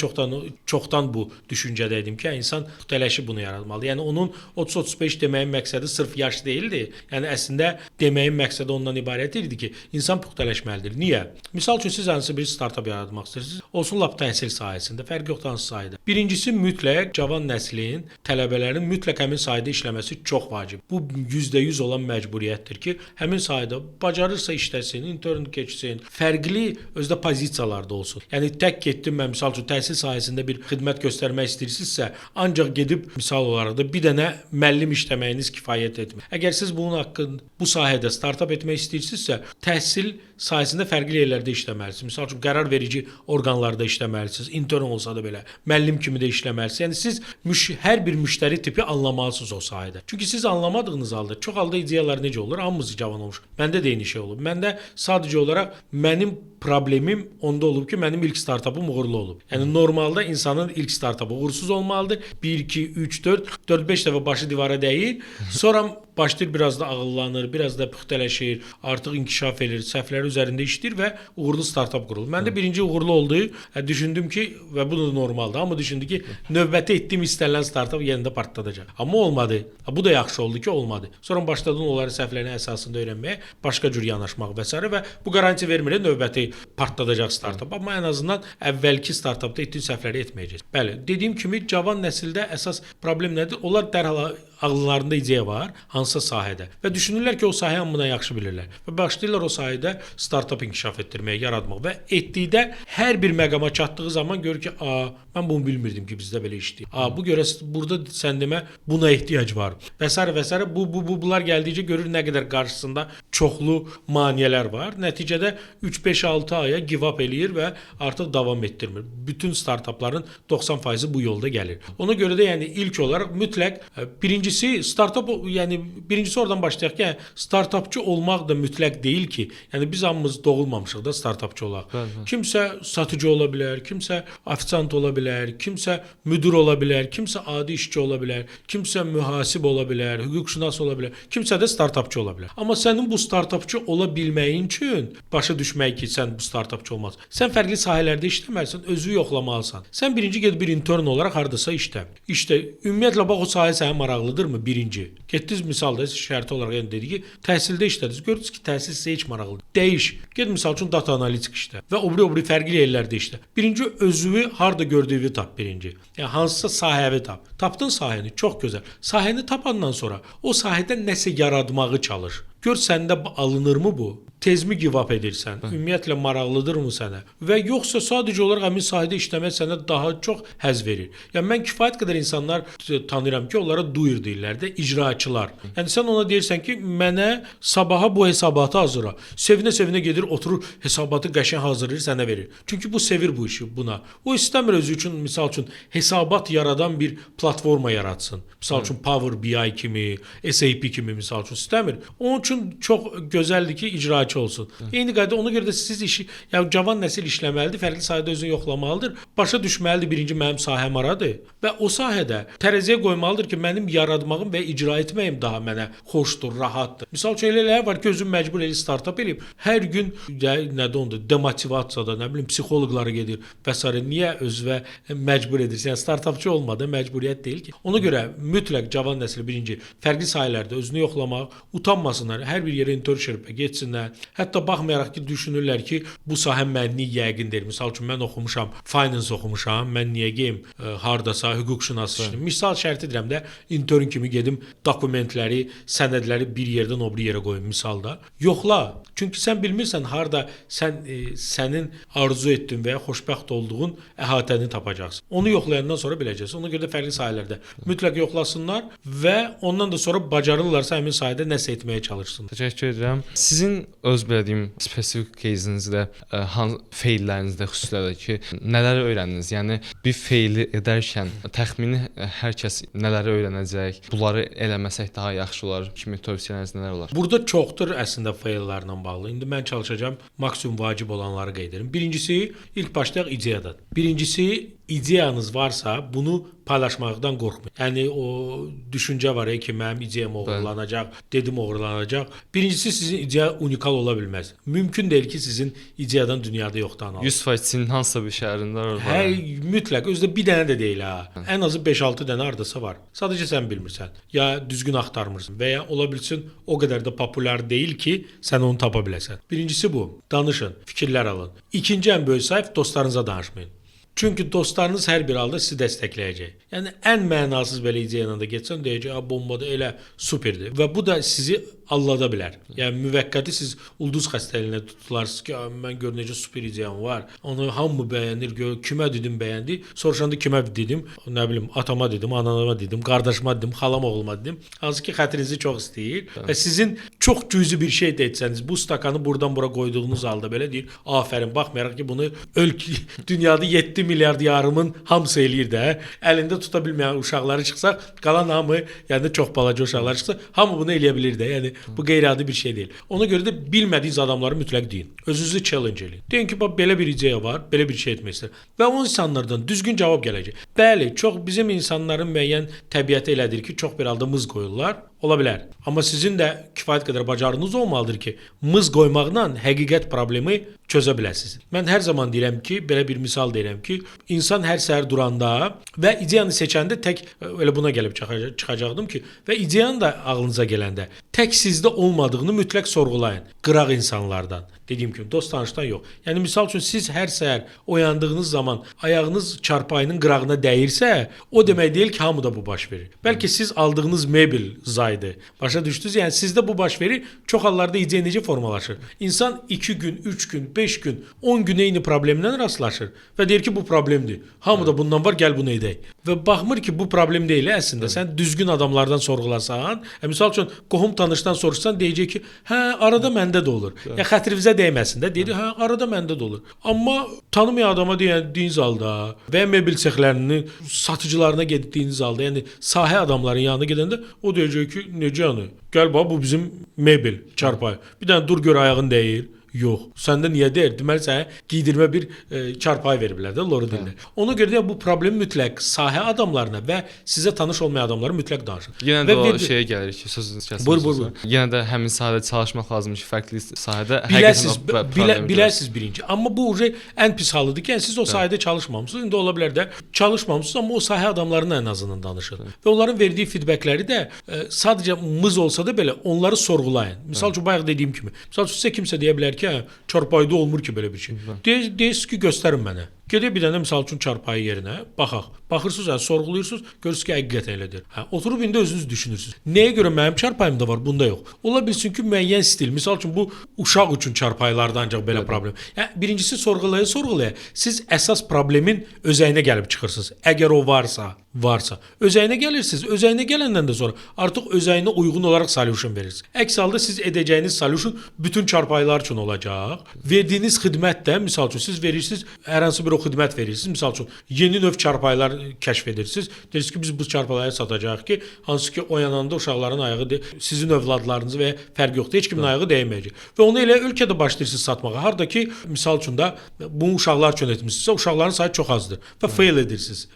çoxdan bu düşüncədə idim ki, insan tələşib bunu yaratmalıdır. Yəni onun 30-35 deməyin məqsədi sırf yaş deyildi. Yəni əslində deməyin məqsədi ondan ibarət idi ki, insan puxtələşməlidir. Niyə? Misal üçün siz hansı bir startap yaratmaq istəyirsiniz? Olsun lap təhsil sahəsində, fərqi yoxdur hansı sahədə. Birincisi mütləq cavan nəslin, tələbələrin mütləq həmin sahədə işləməsi çox vacib. Bu %100 olan məcburiyyətdir ki, həmin sahədə bacarırsa işləsin, intern keçsin, fərqli özdə pozisiyalarda olsun. Yəni tək getdim mən misal üçün təhsil sahəsində bir xidmət göstərmək istəyirsinizsə, ancaq gedib misal olaraq da bir dənə müəllim işləməyiniz kifayət etmir. Əgər siz bunun haqqında bu sahədə startap etmək istəyirsinizsə, təhsil sahəsində fərqli yerlərdə işləməlisiniz. Misal üçün qərar verici orqanlarda işləməlisiniz, intern olsa da belə, müəllim kimi də işləməlisiniz. Yəni siz hər bir müştəri tipi anlamalısınız o sahədə. Çünki siz anlamadığınız halda çox halda ideyalar necə olur? Hamımız cavan olmuş. Məndə də eyni şey olub. Məndə sadəcə olaraq mənim problemim onda olub ki, mənim ilk startapım uğurlu olub. Yəni normalda insanın ilk startapı uğursuz olmalıdır. 1 2 3 4 4-5 dəfə başı divara dəyir. Sonra başlayır biraz da ağıllanır, biraz da püxtələşir, artıq inkişaf edir, səhvləri üzərində işləyir və uğurlu startap qurulur. Məndə birinci uğurlu oldu. Düşündüm ki, və bu da normaldır, amma düşündü ki, növbəti etdiyim istənilən startap yenə də partladacaq. Amma olmadı. Bu da yaxşı oldu ki, olmadı. Sonra başladım onların səhvlərinin əsasında öyrənməyə, başqa cür yanaşmaq və s. və bu qarantiya vermir növbəti partladacaq startap. Amma ən azından əvvəlki startapda etdiyin səhvləri etməyəcəksən. Bəli, dediyim kimi cavan nəsildə əsas problem nədir? Onlar dərhal ağıllarında ideya var hansısa sahədə və düşünürlər ki, o sahəni hamıdan yaxşı bilirlər və başlayırlar o sahədə startap inkişaf etdirməyə, yaratmaq və etdikdə hər bir məqama çatdığı zaman görür ki, a, mən bunu bilmirdim ki, bizdə belə işləyir. A, bu görə burada sən demə buna ehtiyac var. Və sairə və sairə bu bunlar gəldikcə görür nə qədər qarşısında çoxlu maneələr var. Nəticədə 3-5-6 aya give up eləyir və artıq davam etdirmir. Bütün startapların 90% bu yolda gəlir. Ona görə də yəni ilk olaraq mütləq birincisi startap, yəni birincisi oradan başlayaq ki, yəni startapçı olmaq da mütləq deyil ki, yəni biz hamımız doğulmamışıq da startapçı olaq. Bəli. Kimsə satıcı ola bilər, kimsə ofisiant ola bilər, kimsə müdir ola bilər, kimsə adi işçi ola bilər, kimsə mühasib ola bilər, hüquqşünas ola bilər, kimsə də startapçı ola bilər. Amma sənin bu startapçı ola bilməyin üçün başa düşmək ki, sən bu startapçı olmaz. Sən fərqli sahələrdə işləməlisən, özünü yoxlamalısan. Sən birinci get bir intern olaraq hardasa işlə. İşdə ümumiyyətlə bax o sahə sənə maraqlıdırmı? Birinci. Getdiniz misalda şərti olaraq yəni dedi ki, təhsildə işlədiniz. Gördünüz ki, təhsil sizə heç maraqlı. Dəyiş. Get misal üçün data analitik işlə və o biri fərqli yerlərdə işlə. Birinci özünü harda gördüyünü tap birinci. Yəni hansısa sahəvi tap. Tapdın sahəni, çox gözəl. Sahəni tapandan sonra o sahədə nəsə yaratmağı çalış. Gör səndə alınırmı bu? Tezmi give up edirsən? Ümumiyyətlə maraqlıdırmı sənə? Və yoxsa sadəcə olaraq həmin sahədə işləmək sənə daha çox həzz verir. Yəni mən kifayət qədər insanlar tanıyıram ki, onlara doer deyirlər də, icraçılar. Yəni sən ona deyirsən ki, mənə sabaha bu hesabatı hazırla. Sevinə-sevinə gedir, oturur, hesabatı qəşəng hazırlayır, sənə verir. Çünki bu sevir bu işi buna. O istəmir özü üçün misal üçün hesabat yaradan bir platforma yaratsın. Misal üçün Power BI kimi, SAP kimi misal üçün istəmir. Onun üçün çox gözəldir ki, icraçı olsun. Eyni qayda ona görə də siz işi, yəni cavan nəsil işləməlidir, fərqli sahədə özünü yoxlamalıdır. Başa düşməlidir birinci mənim sahəm haradır və o sahədə tərəziyə qoymalıdır ki, mənim yaratmağım və icra etməyim daha mənə xoşdur, rahatdır. Misal üçün elələr var ki, özünü məcbur eləyir startap eləyib, hər gün nədir onda demotivasiyada, nə bilim psixoloqlara gedir və sairə. Niyə özünə məcbur edirsən? Yəni startapçı olmadı, məcburiyyət deyil ki. Ona görə mütləq cavan nəsil birinci fərqli sahələrdə özünü yoxlamaq, utanmasınlar, hər bir yerə internshipə getsinlər. Hətta baxmayaraq ki, düşünürlər ki, bu sahə mənlik yəqin deyil. Misal üçün mən oxumuşam, finance oxumuşam, mən niyə geyim hardasa hüquqşünas işləyim. Misal şərti deyirəm də, intern kimi gedim dokumentləri, sənədləri bir yerdən o biri yerə qoyum misalda. Yoxla. Çünki sən bilmirsən harda sən sənin arzu etdiyin və ya xoşbəxt olduğun əhatəni tapacaqsan. Onu yoxlayandan sonra biləcəksən. Ona görə də fərqli sahələrdə mütləq yoxlasınlar və ondan da sonra bacarırlarsa həmin sahədə nəsə etməyə çalışsınlar. Təşəkkür edirəm. Sizin öz belə deyim, spesifik кейsinizdə, hansı feillərinizdə xüsusilə ki, nələri öyrəndiniz? Yəni bir feili edərkən təxmini hər kəs nələri öyrənəcək? Bunları eləməsək daha yaxşı olar kimi tövsiyələriniz nələr olar? Burada çoxdur əslində feillərlə bağlı. İndi mən çalışacağam maksimum vacib olanları qeyd edim. Birincisi, ilk başlayaq ideyadan. Birincisi, ideyanız varsa bunu paylaşmaqdan qorxmayın. Yəni o düşüncə var ki, mənim ideyam oğurlanacaq, dedim oğurlanacaq. Birincisi, sizin ideya unikal ola bilməz. Mümkün deyil ki, sizin ideyadan dünyada yoxdan alın. 100% Çinin hansısa bir şəhərində var. Hə, mütləq. Özü də bir dənə də deyil ha. Ən azı 5-6 dənə hardasa var. Sadəcə sən bilmirsən. Ya düzgün axtarmırsan və ya ola bilsin o qədər də populyar deyil ki, sən onu tapa biləsən. Birincisi bu. Danışın, fikirlər alın. İkinci ən böyük səhv, dostlarınıza danışmayın. Çünki dostlarınız hər bir halda sizi dəstəkləyəcək. Yəni ən mənasız belə ideya ilə də getsən deyəcək, "A, bombada elə superdir." Və bu da sizi allada bilər. Yəni müvəqqəti siz ulduz xəstəliyinə tutularsınız ki, mən gör necə super ideyam var. Onu hamı bəyənir, gör kimə dedim bəyəndi. Soruşanda kimə dedim, nə bilim, atama dedim, anama dedim, qardaşıma dedim, xalam oğluma dedim. Hansı ki xətrinizi çox istəyir və sizin çox cüzi bir şey də etsəniz, bu stakanı buradan bura qoyduğunuz halda belə deyir, afərin, baxmayaraq ki, bunu dünyada 7 milyard yarımın hamısı eləyir də. Əlində tuta bilməyən uşaqları çıxsa, qalan hamı, yəni çox balaca uşaqlar çıxsa, hamı bunu eləyə bilir də. Yəni bu qeyri-adi bir şey deyil. Ona görə də bilmədiyiniz adamları mütləq deyin. Özünüzü challenge eləyin. Deyin ki, bax belə bir ideya var, belə bir şey etmək istəyirəm. Və o insanlardan düzgün cavab gələcək. Bəli, çox bizim insanların müəyyən təbiəti elədir ki, çox bir halda mız qoyurlar. Ola bilər. Amma sizin də kifayət qədər bacarığınız olmalıdır ki, mız qoymaqla həqiqət problemi çözə biləsiniz. Mən hər zaman deyirəm ki, belə bir misal deyirəm ki, insan hər səhər duranda və ideyanı seçəndə tək elə buna gəlib çıxacaqdım ki, və ideyanı da ağlınıza gələndə tək sizdə olmadığını mütləq sorğulayın qıraq insanlardan. Dediyim kimi dost tanışdan yox. Yəni misal üçün siz hər səhər oyandığınız zaman ayağınız çarpayının qırağına dəyirsə, o demək deyil ki, hamıda bu baş verir. Bəlkə siz aldığınız mebel zaydı. Başa düşdünüz? Yəni sizdə bu baş verir. Çox hallarda ideya necə formalaşır? İnsan 2 gün, 3 gün, 5 gün, 10 gün eyni problemlə rastlaşır və deyir ki, bu problemdir. Hamıda bundan var, gəl bunu edək. Və baxmır ki, bu problem deyil əslində. Sən düzgün adamlardan sorğulasan, misal üçün qohum tanışdan soruşsan deyəcək ki, hə, arada məndə də olur. Ya xətrinizə dəyməsin də, deyir, hə, arada məndə də olur. Amma tanımayan adama deyən halda və ya mebel sexlərinin satıcılarına getdiyiniz halda, yəni sahə adamların yanına gedəndə o deyəcək ki, necə yəni? Gəl bax, bu bizim mebel çarpayı. Bir dənə dur gör ayağın dəyir. Yox. Səndə niyə deyir? Deməli sənə giydirmə bir çarpayı veriblər də loru dilində. Ona görə də bu problem mütləq sahə adamlarına və sizə tanış olmayan adamlara mütləq danışın. Yenə də o şeyə gəlir ki, sözünüzü kəsdim. Buyur. Yenə də həmin sahədə çalışmaq lazımdır ki, fərqli sahədə biləsiniz, biləsiniz birinci. Amma bu uje ən pis halıdır ki, yəni siz o sahədə çalışmamısınız. İndi ola bilər də çalışmamısınız, amma o sahə adamlarına ən azından danışın. Və onların verdiyi feedbackləri də sadəcə mız olsa da belə onları sorğulayın. Misal üçün bayaq dediyim kimi. Misal üçün sizə kimsə deyə bilər ki, çarpayıda olmur ki belə bir şey. Deyirsiniz ki, göstərin mənə. Gedək bir dənə misal üçün çarpayı yerinə baxaq. Baxırsınız, yəni sorğuluyursunuz, görürsünüz ki, həqiqətən elədir. Hə, oturub indi özünüz düşünürsünüz. Nəyə görə mənim çarpayımda var, bunda yox? Ola bilsin ki, müəyyən stil. Misal üçün bu uşaq üçün çarpayılarda ancaq belə problem. Yəni birincisi sorğulaya siz əsas problemin özəyinə gəlib çıxırsınız. Əgər o varsa. Özəyinə gəlirsiniz. Özəyinə gələndən də sonra artıq özəyinə uyğun olaraq solution verirsiniz. Əks halda siz edəcəyiniz solution bütün çarpayılar üçün olacaq. Verdiyiniz xidmət də, misal üçün siz verirsiniz, hər hansı bir o xidmət verirsiniz. Misal üçün yeni növ çarpayılar kəşf edirsiniz. Deyirsiniz ki, biz bu çarpayıları satacağıq ki, hansı ki oyananda uşaqların ayağı sizin övladlarınız və ya fərq yoxdur, heç kimin ayağı dəyməyəcək. Və onu elə ölkədə başlayırsınız satmağa. Harda ki, misal üçün də bunu uşaqlar üçün etmisinizsə, uşaqların sayı çox azdır və fail edirsiniz.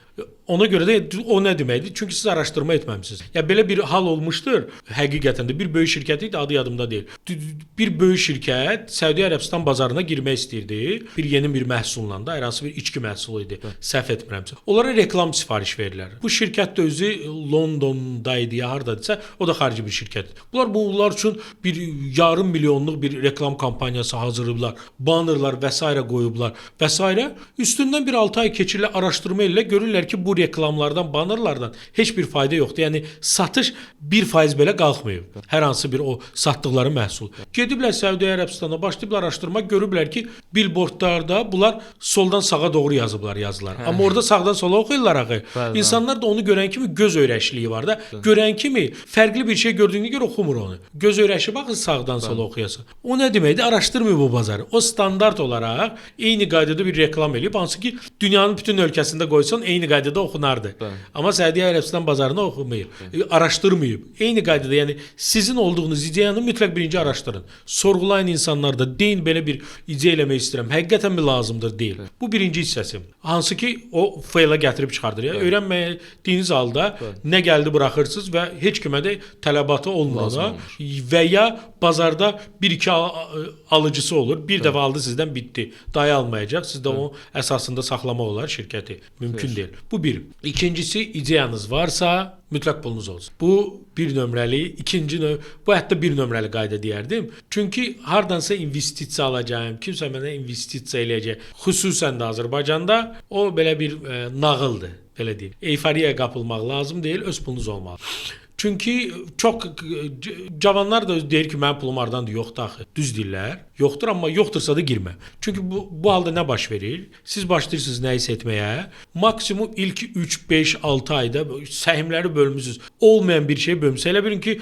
Ona görə də o nə deməkdir? Çünki siz araşdırma etməmisiniz. Ya belə bir hal olmuşdur. Həqiqətən də bir böyük şirkət idi, adı yadımda deyil. Bir böyük şirkət Səudiyyə Ərəbistan bazarına girmək istəyirdi. Bir yeni bir məhsulla da, hər hansı bir içki məhsulu idi. Səhv etmirəmsə. Onlara reklam sifariş verirlər. Bu şirkət də özü Londonda idi, ya hardadısa, o da xarici bir şirkətdir. Bunlar üçün bir yarım milyonluq bir reklam kampaniyası hazırlayıblar. Bannerlar və s. qoyublar və s. Üstündən bir 6 ay keçirlər, araşdırma ilə görürlər ki, bu reklamlardan, bannerlardan heç bir fayda yoxdur. Yəni satış 1% belə qalxmayıb. Hər hansı bir o satdıqları məhsul. Gediblər Səudiyyə Ərəbistana, başlayıblar araşdırma, görüblər ki, billboardlarda bunlar soldan sağa doğru yazıblar yazılar. Hə. Amma orada sağdan sola oxuyurlar axı. Bəli, İnsanlar da onu görən kimi göz öyrəşliyi var da. Bəli. Görən kimi fərqli bir şey gördüyünə görə oxumur onu. Göz öyrəşi baxın sağdan sola oxuyasan. O nə deməkdir? Araşdırmıyor bu bazarı. O standart olaraq eyni qaydada bir reklam eləyib, hansı ki dünyanın bütün ölkəsində qoysan eyni qaydada oxunardı. Bəli. Amma Səudiyyə Ərəbistan bazarını oxumayıb, araşdırmayıb. Eyni qaydada, yəni sizin olduğunuz ideyanı mütləq birinci araşdırın. Sorğulayın insanlar da, deyin belə bir ideya eləmək istəyirəm. Həqiqətən mi lazımdır, deyil. Bəli. Bu birinci hissəsi. Hansı ki o faila gətirib çıxardır. Yəni öyrənmədiyiniz halda Bəli. nə gəldi buraxırsınız və heç kimə də tələbatı olmur ona və ya bazarda 1-2 alıcısı olur. Bir dəfə aldı sizdən, bitdi. Dayı almayacaq. Siz də o əsasında saxlamaq olar şirkəti. Mümkün deyil. Bu bir. İkincisi, ideyanız varsa mütləq pulunuz olsun. Bu bir nömrəli, ikinci bu hətta bir nömrəli qayda deyərdim. Çünki hardansa investisiya alacağım, kimsə mənə investisiya eləyəcək. Xüsusən də Azərbaycanda o belə bir nağıldır, belə deyim. Eyfariyaya qapılmaq lazım deyil, öz pulunuz olmalı. Çünki çox cavanlar da deyir ki, mənim pulum hardandır, yoxdur axı. Düz deyirlər. Yoxdur, amma yoxdursa da girmə. Çünki bu halda nə baş verir? Siz başlayırsınız nəyisə etməyə. Maksimum ilk 3, 5, 6 ayda səhmləri bölmüsünüz. Olmayan bir şey bölmüsünüz. Elə bilin ki,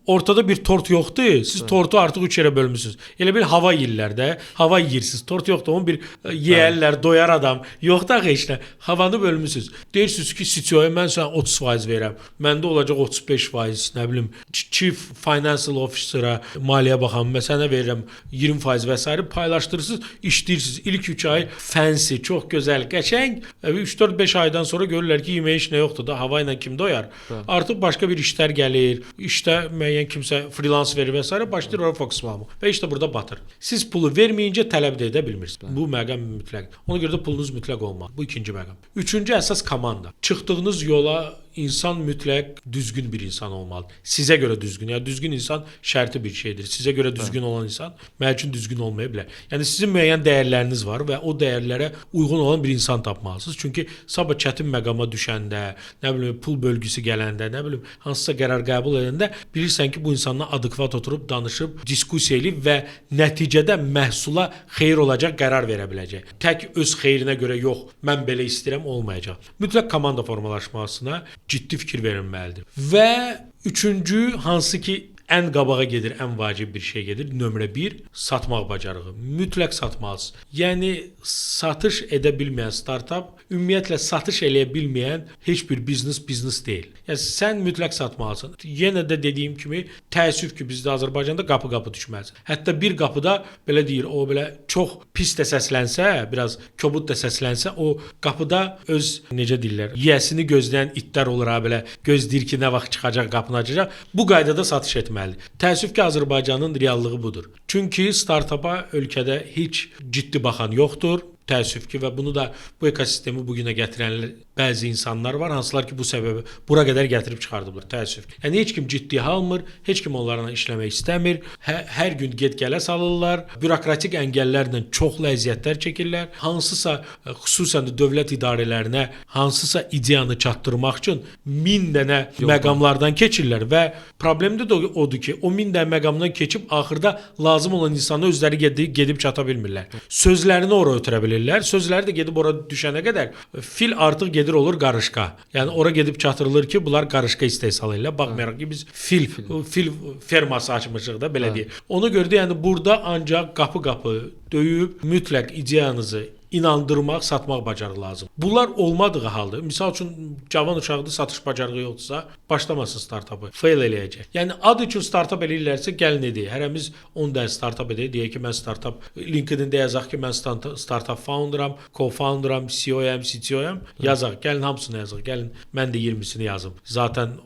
ortada bir tort yoxdur. Siz tortu artıq 3 yerə bölmüsünüz. Elə bil hava yeyirlər də. Hava yeyirsiniz. Tort yoxdur. Onu bir yeyərlər, doyar adam. Yoxdur axı heç nə. Havanı bölmüsünüz. Deyirsiniz ki, CTO-ya mən sənə 30% verirəm. Məndə olacaq 35%, nə bilim, Chief Financial Officer-a, maliyyə baxan, mən sənə verirəm 20%, 20% və s. paylaşdırırsınız, işləyirsiniz. İlk 3 ay fancy, çox gözəl, qəşəng. 3-4-5 aydan sonra görürlər ki, yeməyə heç nə yoxdur da, hava ilə kim doyar? Bəli. Artıq başqa bir işlər gəlir, işdə müəyyən kimsə freelance verir və s. başlayır ora fokuslanmaq və işte burada batır. Siz pulu verməyincə tələb də edə bilmirsiniz. Bu məqam mütləq. Ona görə də pulunuz mütləq olmalı. Bu ikinci məqam. Üçüncü əsas komanda. Çıxdığınız yola insan mütləq düzgün bir insan olmalıdır. Sizə görə düzgün. Yəni düzgün insan şərti bir şeydir. Sizə görə düzgün olan insan mənim üçün düzgün olmaya bilər. Yəni sizin müəyyən dəyərləriniz var və o dəyərlərə uyğun olan bir insan tapmalısınız. Çünki sabah çətin məqama düşəndə, nə bilim pul bölgüsü gələndə, nə bilim hansısa qərar qəbul edəndə bilirsən ki, bu insanla adekvat oturub danışıb, diskussiya eləyib və nəticədə məhsula xeyir olacaq qərar verə biləcək. Tək öz xeyrinə görə yox, mən belə istəyirəm olmayacaq. Mütləq komanda formalaşmasına ciddi fikir verilməlidir. Və üçüncü, hansı ki ən qabağa gedir, ən vacib bir şey gedir. Nömrə 1, satmaq bacarığı. Mütləq satmalısınız. Yəni satış edə bilməyən startap, ümumiyyətlə satış eləyə bilməyən heç bir biznes deyil. Yəni sən mütləq satmalısan. Yenə də dediyim kimi, təəssüf ki, bizdə Azərbaycanda qapı-qapı düşməlisən. Hətta bir qapıda belə deyir, o belə çox pis də səslənsə, biraz kobud da səslənsə, o qapıda öz necə deyirlər, yiyəsini gözləyən itlər olur ha belə, gözləyir ki, nə vaxt çıxacaq, qapını açacaq. Bu qaydada satış etməlidir. Təəssüf ki, Azərbaycanın reallığı budur. Çünki startapa ölkədə heç ciddi baxan yoxdur. Təəssüf ki, və bunu da bu ekosistemi bu günə gətirən bəzi insanlar var, hansılar ki, bu səbəbi bura qədər gətirib çıxardıblar. Təəssüf. Yəni heç kim ciddiyə almır, heç kim onlarla işləmək istəmir. Hər gün get-gələ salırlar, bürokratik əngəllərlə çoxlu əziyyətlər çəkirlər. Hansısa xüsusən də dövlət idarələrinə hansısa ideyanı çatdırmaq üçün 1000 dənə məqamlardan keçirlər və problem də odur ki, o 1000 dənə məqamdan keçib axırda lazım olan insana özləri gedib çata bilmirlər. Sözlərini ora ötürə bilirlər. Sözləri də gedib ora düşənə qədər fil artıq gedir olur qarışqa. Yəni ora gedib çatdırılır ki, bunlar qarışqa istehsal edirlər. Baxmayaraq ki, biz fil ferması açmışıq da belə deyək. Ona görə də yəni burada ancaq qapı-qapı döyüb mütləq ideyanızı inandırmaq, satmaq bacarığı lazım. Bunlar olmadığı halda, misal üçün cavan uşaqda satış bacarığı yoxdursa, başlamasın startapı. Fail eləyəcək. Yəni ad üçün startap eləyirlərsə, gəlin edək. Hərəmiz 10 dənə startap edək. Deyək ki, mən startap LinkedIn-də yazaq ki, mən startap founderam, co-founderam, CEO-yam, CTO-yam. Yazaq. Gəlin hamısını yazaq. Gəlin mən də 20-sini yazım. Zaten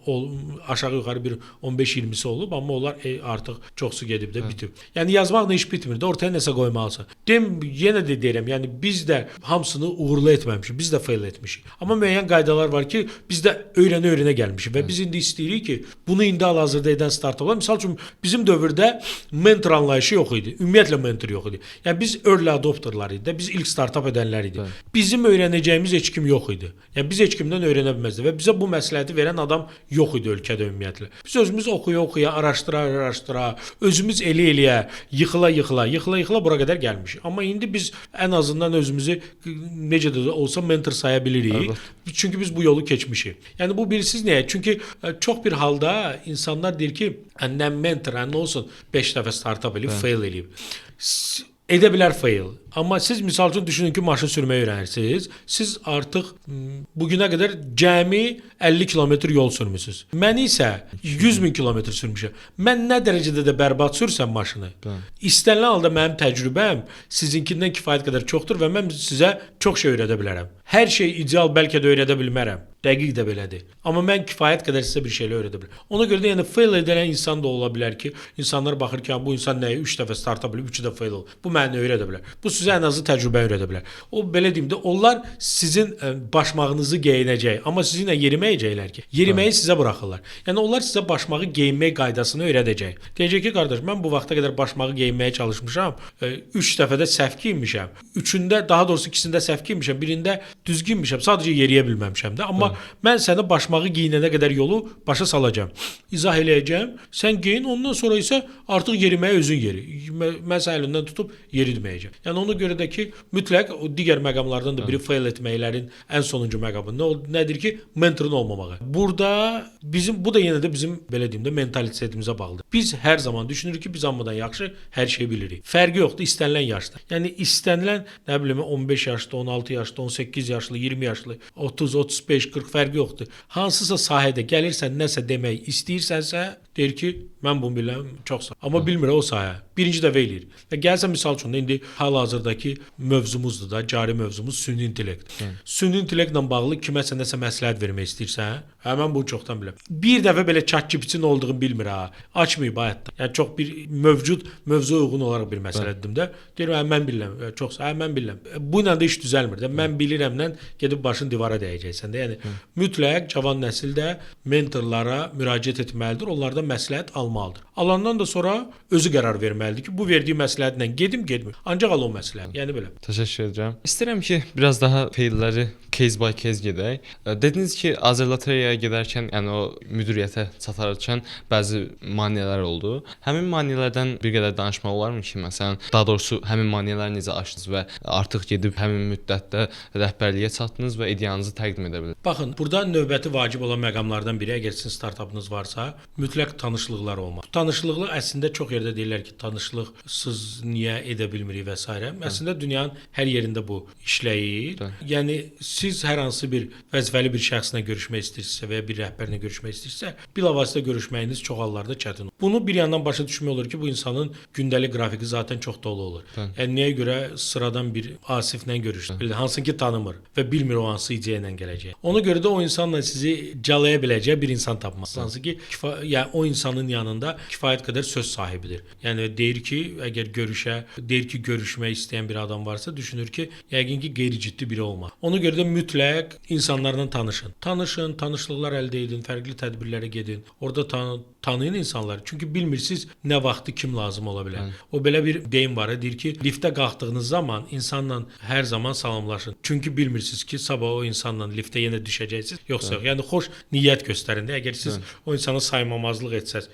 aşağı yuxarı bir 15-20-si olub, amma onlar artıq çoxsu gedib də bitib. Yəni yazmaqla iş bitmir də, ortaya nəsə qoymalısan. Dem, yenə də deyirəm, yəni biz də hamısını uğurlu etməmişik, biz də fail etmişik. Amma müəyyən qaydalar var ki, biz də öyrənə-öyrənə gəlmişik və biz indi istəyirik ki, bunu indi hal-hazırda edən startaplar, misal üçün bizim dövrdə mentor anlayışı yox idi. Ümumiyyətlə mentor yox idi. Yəni biz early adopterlar idi də, biz ilk startap edənlər idik. Bizim öyrənəcəyimiz heç kim yox idi. Yəni biz heç kimdən öyrənə bilməzdik və bizə bu məsləhəti verən adam yox idi ölkədə ümumiyyətlə. Biz özümüz oxuya-oxuya, araşdıra-araşdıra, özümüz eləyə-eləyə, yıxıla-yıxıla, yıxıla-yıxıla bura qədər gəlmişik. Amma indi biz ən azından özümüzü necə də olsa mentor saya bilirik. Çünki biz bu yolu keçmişik. Yəni bu bilirsiniz niyə? Çünki çox bir halda insanlar deyir ki, nə mentor, nə olsun 5 dəfə startap eləyib, fail eləyib. Edə bilər fail. Amma siz misal üçün düşünün ki, maşın sürməyi öyrənirsiniz. Siz artıq bu günə qədər cəmi 50 kilometr yol sürmüsünüz. Mən isə 100 min kilometr sürmüşəm. Mən nə dərəcədə də bərbad sürsəm maşını, istənilən halda mənim təcrübəm sizinkindən kifayət qədər çoxdur və mən sizə çox şey öyrədə bilərəm. Hər şey ideal bəlkə də öyrədə bilmərəm. Dəqiq də belədir. Amma mən kifayət qədər sizə bir şeylər öyrədə bilərəm. Ona görə də yəni fail edən insan da ola bilər ki, insanlar baxır ki, bu insan nəyə 3 dəfə startap eləyib, 3-ü də fail olub. Bu mənə nə öyrədə bilər? Bu sizə ən azı təcrübə öyrədə bilər. O belə deyim də, onlar sizin başmağınızı geyinəcək, amma sizinlə yeriməyəcəklər ki. Yeriməyi sizə buraxırlar. Yəni onlar sizə başmağı geyinmək qaydasını öyrədəcək. Deyəcək ki, qardaş, mən bu vaxta qədər başmağı geyinməyə çalışmışam. 3 dəfə də səhv geyinmişəm. Üçündə, daha doğrusu ikisində səhv geyinmişəm, birində düz geyinmişəm. Sadəcə yeriyə bilməmişəm də. Amma mən sənə başmağı geyinənə qədər yolu başa salacağam. İzah eləyəcəm. Sən geyin, ondan sonra isə artıq yeriməyə özün yeri. Mən sənin əlindən tutub yeritməyəcəm. Yəni ona görə də ki, mütləq o digər məqamlardan da biri fail etməklərin ən sonuncu məqamı nədir ki, mentorun olmamağı. Burada bizim bu da yenə də bizim belə deyim də mentalitetimizə bağlıdır. Biz hər zaman düşünürük ki, biz hamıdan yaxşı hər şeyi bilirik. Fərqi yoxdur istənilən yaşda. Yəni istənilən nə bilim 15 yaşda, 16 yaşda, 18 yaşlı, 20 yaşlı, 30, 35, 40 fərqi yoxdur. Hansısa sahədə gəlirsən nəsə demək istəyirsənsə, deyir ki, Mən bunu bilirəm, çox sağ. Amma bilmir o sahə. Birinci dəfə eləyir. Və gəlsə misal üçün indi hal-hazırdakı mövzumuzdur da, cari mövzumuz süni intellekt. Süni intellektlə bağlı kiməsə nəsə məsləhət vermək istəyirsən, hə mən bunu çoxdan bilirəm. Bir dəfə belə ChatGPT-nin olduğunu bilmir ha. Açmayıb həyatda. Yəni çox bir mövcud mövzuya uyğun olaraq bir məsələ dedim də. Deyirəm, hə mən bilirəm, çox hə mən bilirəm. Bu ilə də iş düzəlmir də. Mən bilirəmlə gedib başın divara dəyəcəksən də. Yəni mütləq cavan nəsil də mentorlara müraciət etməlidir, onlardan məsləhət almalıdır. Alandan da sonra özü qərar verməlidir ki, bu verdiyi məsləhətlə gedim, getmir. Ancaq al o məsləhət. Yəni belə. Təşəkkür edirəm. İstəyirəm ki, biraz daha failləri case by case gedək. Dediniz ki, Azərloteriyaya gedərkən, yəni o müdiriyyətə çatarkən bəzi maneələr oldu. Həmin maneələrdən bir qədər danışmaq olarmı ki, məsələn, daha doğrusu həmin maneələri necə aşdınız və artıq gedib həmin müddətdə rəhbərliyə çatdınız və ideyanızı təqdim edə bildiniz? Baxın, burada növbəti vacib olan məqamlardan biri, əgər sizin startapınız varsa, mütləq tanışlıqlar olmalı. Tanışlıqlar əslində çox yerdə deyirlər ki, tanışlıqsız niyə edə bilmirik və s. Əslində dünyanın hər yerində bu işləyir. Yəni siz hər hansı bir vəzifəli bir şəxslə görüşmək istəyirsinizsə və ya bir rəhbərlə görüşmək istəyirsinizsə, bilavasitə görüşməyiniz çox hallarda çətin olur. Bunu bir yandan başa düşmək olur ki, bu insanın gündəlik qrafiki zaten çox dolu olur. Yəni niyə görə sıradan bir Asiflə görüşdü? Belə hansını ki tanımır və bilmir o hansı ideya ilə gələcək. Ona görə də o insanla sizi calaya biləcəyi bir insan tapmalısınız. Hansı ki, yəni o insanın yanında kifayət qədər söz sahibidir. Yəni deyir ki, əgər deyir ki, görüşmək istəyən bir adam varsa, düşünür ki, yəqin ki, qeyri-ciddi biri olmaz. Ona görə də mütləq insanlarla tanışın. Tanışın, tanışlıqlar əldə edin, fərqli tədbirlərə gedin. Orada tanıyın insanları. Çünki bilmirsiniz nə vaxtı kim lazım ola bilər. O belə bir deyim var, deyir ki, liftə qalxdığınız zaman insanla hər zaman salamlaşın. Çünki bilmirsiniz ki, sabah o insanla liftə yenə düşəcəksiniz, yoxsa yox. Yəni xoş niyyət göstərin də. Əgər siz o insana saymamazlıq etsəz,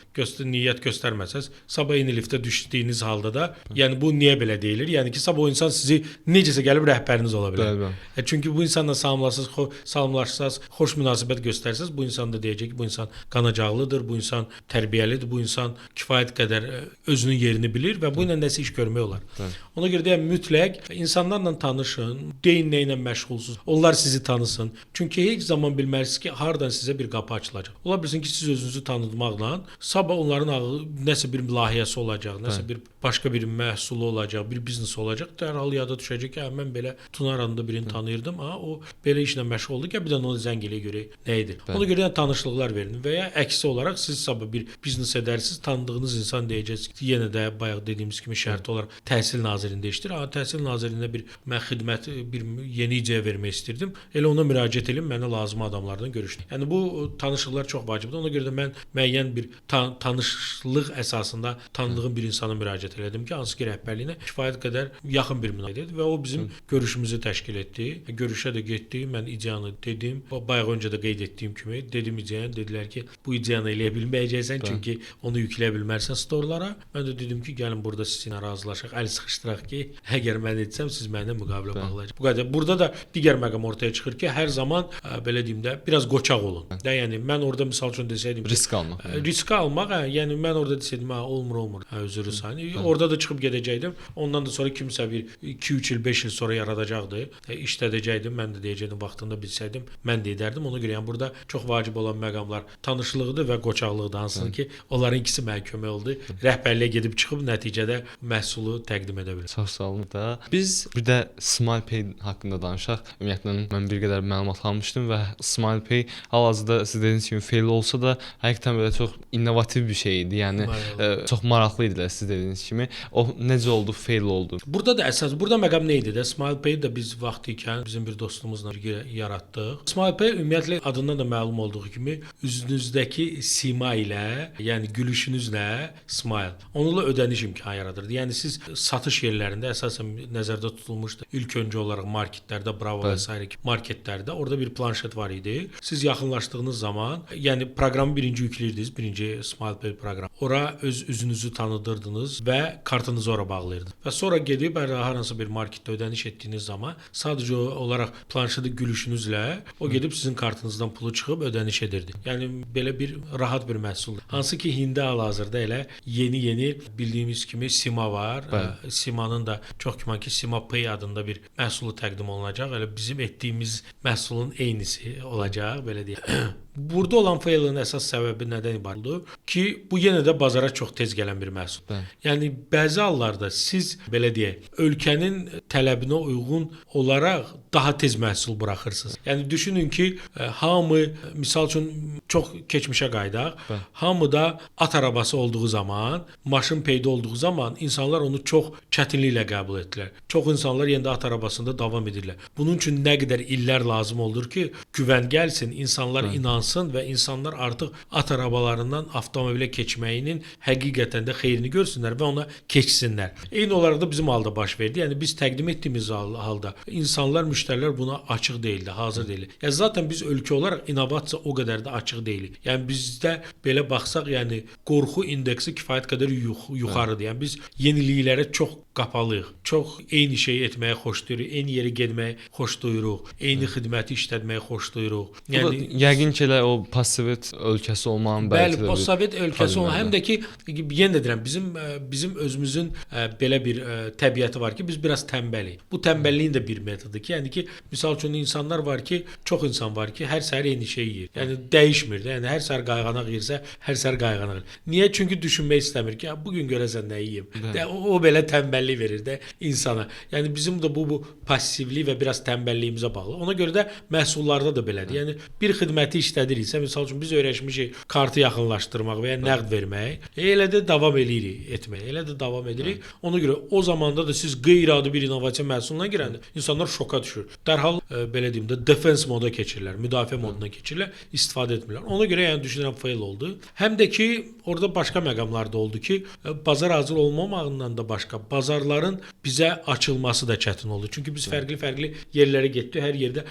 niyyət göstərməsəz, sabah eyni liftə düşdüyünüz halda da, yəni bu niyə belə deyilir? Yəni ki, sabah o insan sizi necəsə gəlib rəhbəriniz ola bilər. Bəli. Çünki bu insanla salamlaşsaz, xoş münasibət göstərsəz, bu insan da deyəcək ki, bu insan qanacaqlıdır, bu insan tərbiyəlidir, bu insan kifayət qədər özünün yerini bilir və bu ilə nəsə iş görmək olar. Ona görə də mütləq insanlarla tanışın, deyin nə ilə məşğulsunuz, onlar sizi tanısın. Çünki heç zaman bilməzsiniz ki, hardan sizə bir qapı açılacaq. Ola bilsin ki, siz özünüzü tanıtmaqla sabah onların ağı nəsə bir layihəsi olacaq, nəsə bir başqa bir məhsulu olacaq, bir biznes olacaq. Dərhal yada düşəcək ki, hə, mən belə Tunar adında birini tanıyırdım. Ha, o belə işlə məşğul oldu. Gəl bir dənə onu zəng eləyə görək nə edir. Ona görə də tanışlıqlar verin və ya əksi olaraq siz sabah bir biznes edərsiniz, tanıdığınız insan deyəcək ki, yenə də bayaq dediyimiz kimi şərti olaraq Təhsil Nazirliyində işləyir. Ha, Təhsil Nazirliyində bir mən xidmət, bir yeni ideya vermək istirdim. Elə ona müraciət edin, mənə lazım adamlardan görüşdüm. Yəni bu tanışlıqlar çox vacibdir. Ona görə də mən müəyyən bir tanışlıq əsasında tanıdığım bir insana müraciət elədim ki, hansı ki rəhbərliyinə kifayət qədər yaxın bir münasibət idi və o bizim görüşümüzü təşkil etdi. Görüşə də getdi. Mən ideyanı dedim. Bayaq öncə də qeyd etdiyim kimi dedim ideyanı, dedilər ki, bu ideyanı eləyə bilməyəcəksən, çünki onu yükləyə bilmərsən storlara. Mən də dedim ki, gəlin burada sizinlə razılaşaq, əl sıxışdıraq ki, əgər mən etsəm siz mənimlə müqavilə bağlayacaqsınız. Bu qədər. Burada da digər məqam ortaya çıxır ki, hər zaman belə deyim də biraz qoçaq olun. Də yəni mən orada misal üçün desəydim ki, risk almaq. Risk almaq, hə, yəni mən orada desəydim, hə, olmur. Hə, üzrü sayın. Orada da çıxıb gedəcəkdim. Ondan da sonra kimsə bir 2-3 il, 5 il sonra yaradacaqdı, işlədəcəkdim. Mən də deyəcəkdim, vaxtında bilsəydim, mən də edərdim. Ona görə yəni burada çox vacib olan məqamlar tanışlığıdır və qoçaqlıqdır. Hansını ki, onların ikisi mənə kömək oldu. Rəhbərliyə gedib çıxıb nəticədə məhsulu təqdim edə bildim. Çox sağ olun da. Biz bir də SmilePay haqqında danışaq. Ümumiyyətlə mən bir qədər məlumat almışdım və SmilePay hal-hazırda siz dediyiniz kimi fail olsa da həqiqətən belə çox innovativ bir şey idi. Yəni çox maraqlı idi siz dediyiniz kimi. O necə oldu, fail oldu? Burada da əsas, burada məqam nə idi də? SmilePay də biz vaxtı ikən bizim bir dostumuzla birgə yaratdıq. SmilePay ümumiyyətlə adından da məlum olduğu kimi üzünüzdəki sima ilə, yəni gülüşünüzlə smile, onunla ödəniş imkanı yaradırdı. Yəni siz satış yerlərində əsasən nəzərdə tutulmuşdu. İlk öncə olaraq marketlərdə, Bravo və sairə marketlərdə orada bir planşet var idi. Siz yaxınlaşdığınız zaman, yəni proqramı birinci yükləyirdiniz, birinci SmilePay proqramı. Ora öz üzünüzü tanıdırdınız və kartınızı ora bağlayırdınız. Və sonra gedib hər hansı bir marketdə ödəniş etdiyiniz zaman sadəcə olaraq planşeti gülüşünüzlə o gedib sizin kartınızdan pulu çıxıb ödəniş edirdi. Yəni belə bir rahat bir məhsuldur. Hansı ki indi hal-hazırda elə yeni-yeni bildiyimiz kimi Sima var. Bəli. Simanın da çox güman ki Sima Pay adında bir məhsulu təqdim olunacaq. Elə bizim etdiyimiz məhsulun eynisi olacaq, belə deyək. Burada olan failin əsas səbəbi nədən ibarət oldu? Ki, bu yenə də bazara çox tez gələn bir məhsul. Yəni bəzi hallarda siz belə deyək, ölkənin tələbinə uyğun olaraq daha tez məhsul buraxırsınız. Yəni düşünün ki, hamı misal üçün çox keçmişə qayıdaq. Hamıda at arabası olduğu zaman, maşın peyda olduğu zaman insanlar onu çox çətinliklə qəbul etdilər. Çox insanlar yenə də at arabasında davam edirlər. Bunun üçün nə qədər illər lazım olur ki, güvən gəlsin, insanlar inansın və insanlar artıq at arabalarından avtomobilə keçməyinin həqiqətən də xeyrini görsünlər və ona keçsinlər. Eyni olaraq da bizim halda baş verdi. Yəni biz təqdim etdiyimiz halda insanlar, müştərilər buna açıq deyildi, hazır deyildi. Yəni zaten biz ölkə olaraq innovasiya o qədər də açıq deyilik. Yəni bizdə belə baxsaq, yəni qorxu indeksi kifayət qədər yuxarıdır. Yəni biz yeniliklərə çox qapalıyıq. Çox eyni şeyi etməyə xoşlayırıq, eyni yerə getməyi xoşlayırıq, eyni xidməti işlətməyi xoşlayırıq. Yəni yəqin ki elə o postsovet ölkəsi olmağın bəlkə də. Bəli, postsovet ölkəsi olmaq, həm də ki yenə də deyirəm, bizim özümüzün belə bir təbiəti var ki, biz biraz tənbəlik. Bu tənbəlliyin də bir metodudur ki, yəni ki, misal üçün insanlar var ki, çox insan var ki, hər səhər eyni şeyi yeyir. Yəni dəyişmir də. Yəni hər səhər qayğanaq yeyirsə, hər səhər qayğanaq yeyir. Niyə? Çünki düşünmək istəmir ki, bu gün görəsən nə yeyim. Də o belə tənbəllik verir də insana. Yəni bizim də bu passivlik və biraz tənbəlliyimizə bağlı. Ona görə də məhsullarda da belədir. Yəni bir xidməti işlədiriksə, misal üçün biz öyrəşmişik kartı yaxınlaşdırmaq və ya nəqd vermək, elə də davam eləyirik etməyə. Elə də davam edirik. Ona görə o zamanda da siz qeyri-adi bir innovasiya məhsuluna girəndə insanlar şoka düşür. Dərhal belə deyim də defense moda keçirlər, müdafiə moduna keçirlər, istifadə etmirlər. Ona görə yəni düşünürəm fail oldu. Həm də ki orada başqa məqamlar da oldu ki, bazar hazır olmamağından da başqa bazarların bizə açılması da çətin oldu. Çünki biz fərqli-fərqli yerlərə getdik, hər yerdə.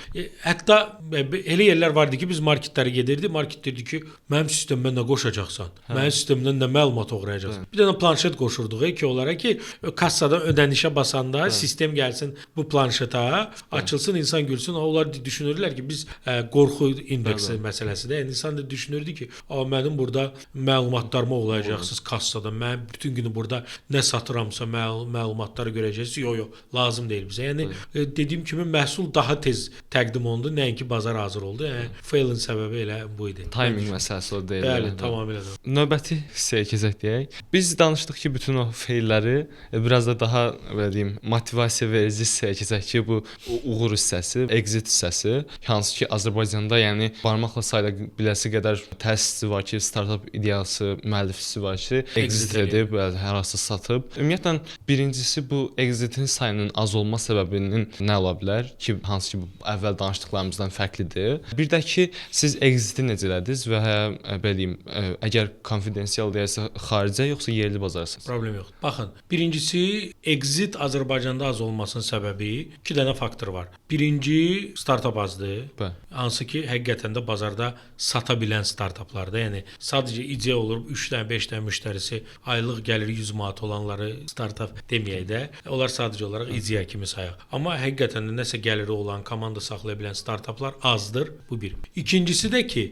Hətta elə yerlər vardı ki, biz marketlərə gedirdik, market deyirdi ki, mənim sistemimə nə qoşacaqsan? Mənim sistemimdən nə məlumat oğrayacaqsan? Bir dənə planşet qoşurduq ki, onlara ki, kassadan ödənişə basanda sistem gəlsin bu planşeta, açılsın, insan gülsün. Onlar düşünürdülər ki, biz qorxu indeksi məsələsidir. Yəni insan da düşünürdü ki, mənim burada məlumatlarımı oğrayacaqsınız kassada. Mən bütün günü burada nə satıramsa məlumatları görəcəksiniz. Yox, yox, lazım deyil bizə. Yəni dediyim kimi məhsul daha tez təqdim olundu, nəinki bazar hazır oldu. Yəni failin səbəbi elə bu idi. Timing məsələsi o deyil. Bəli, tamamilə. Növbəti hissəyə keçək deyək. Biz danışdıq ki, bütün o failləri biraz da daha belə deyim, motivasiya verici hissəyə keçək ki, bu uğur hissəsi, exit hissəsi, hansı ki Azərbaycanda yəni barmaqla sayıla biləsi qədər təsisçi var ki, startap ideyası, müəllifçisi var ki, exit edib, hər hansı satıb. Ümumiyyətlə birincisi bu exitin sayının az olma səbəbinin nə ola bilər ki, hansı ki bu əvvəl danışdıqlarımızdan fərqlidir. Bir də ki, siz exiti necə elədiniz və belə deyim, əgər konfidensial deyilsə xaricə yoxsa yerli bazarsınız? Problem yox. Baxın, birincisi exit Azərbaycanda az olmasının səbəbi iki dənə faktor var. Birinci startap azdır. Bəli. Hansı ki həqiqətən də bazarda sata bilən startaplarda, yəni sadəcə ideya olur, 3 dənə, 5 dənə müştərisi aylıq gəliri 100 manat olanları startap deməyək də, onlar sadəcə olaraq ideya kimi sayaq. Amma həqiqətən də nəsə gəliri olan, komanda saxlaya bilən startaplar azdır. Bu bir. İkincisi də ki,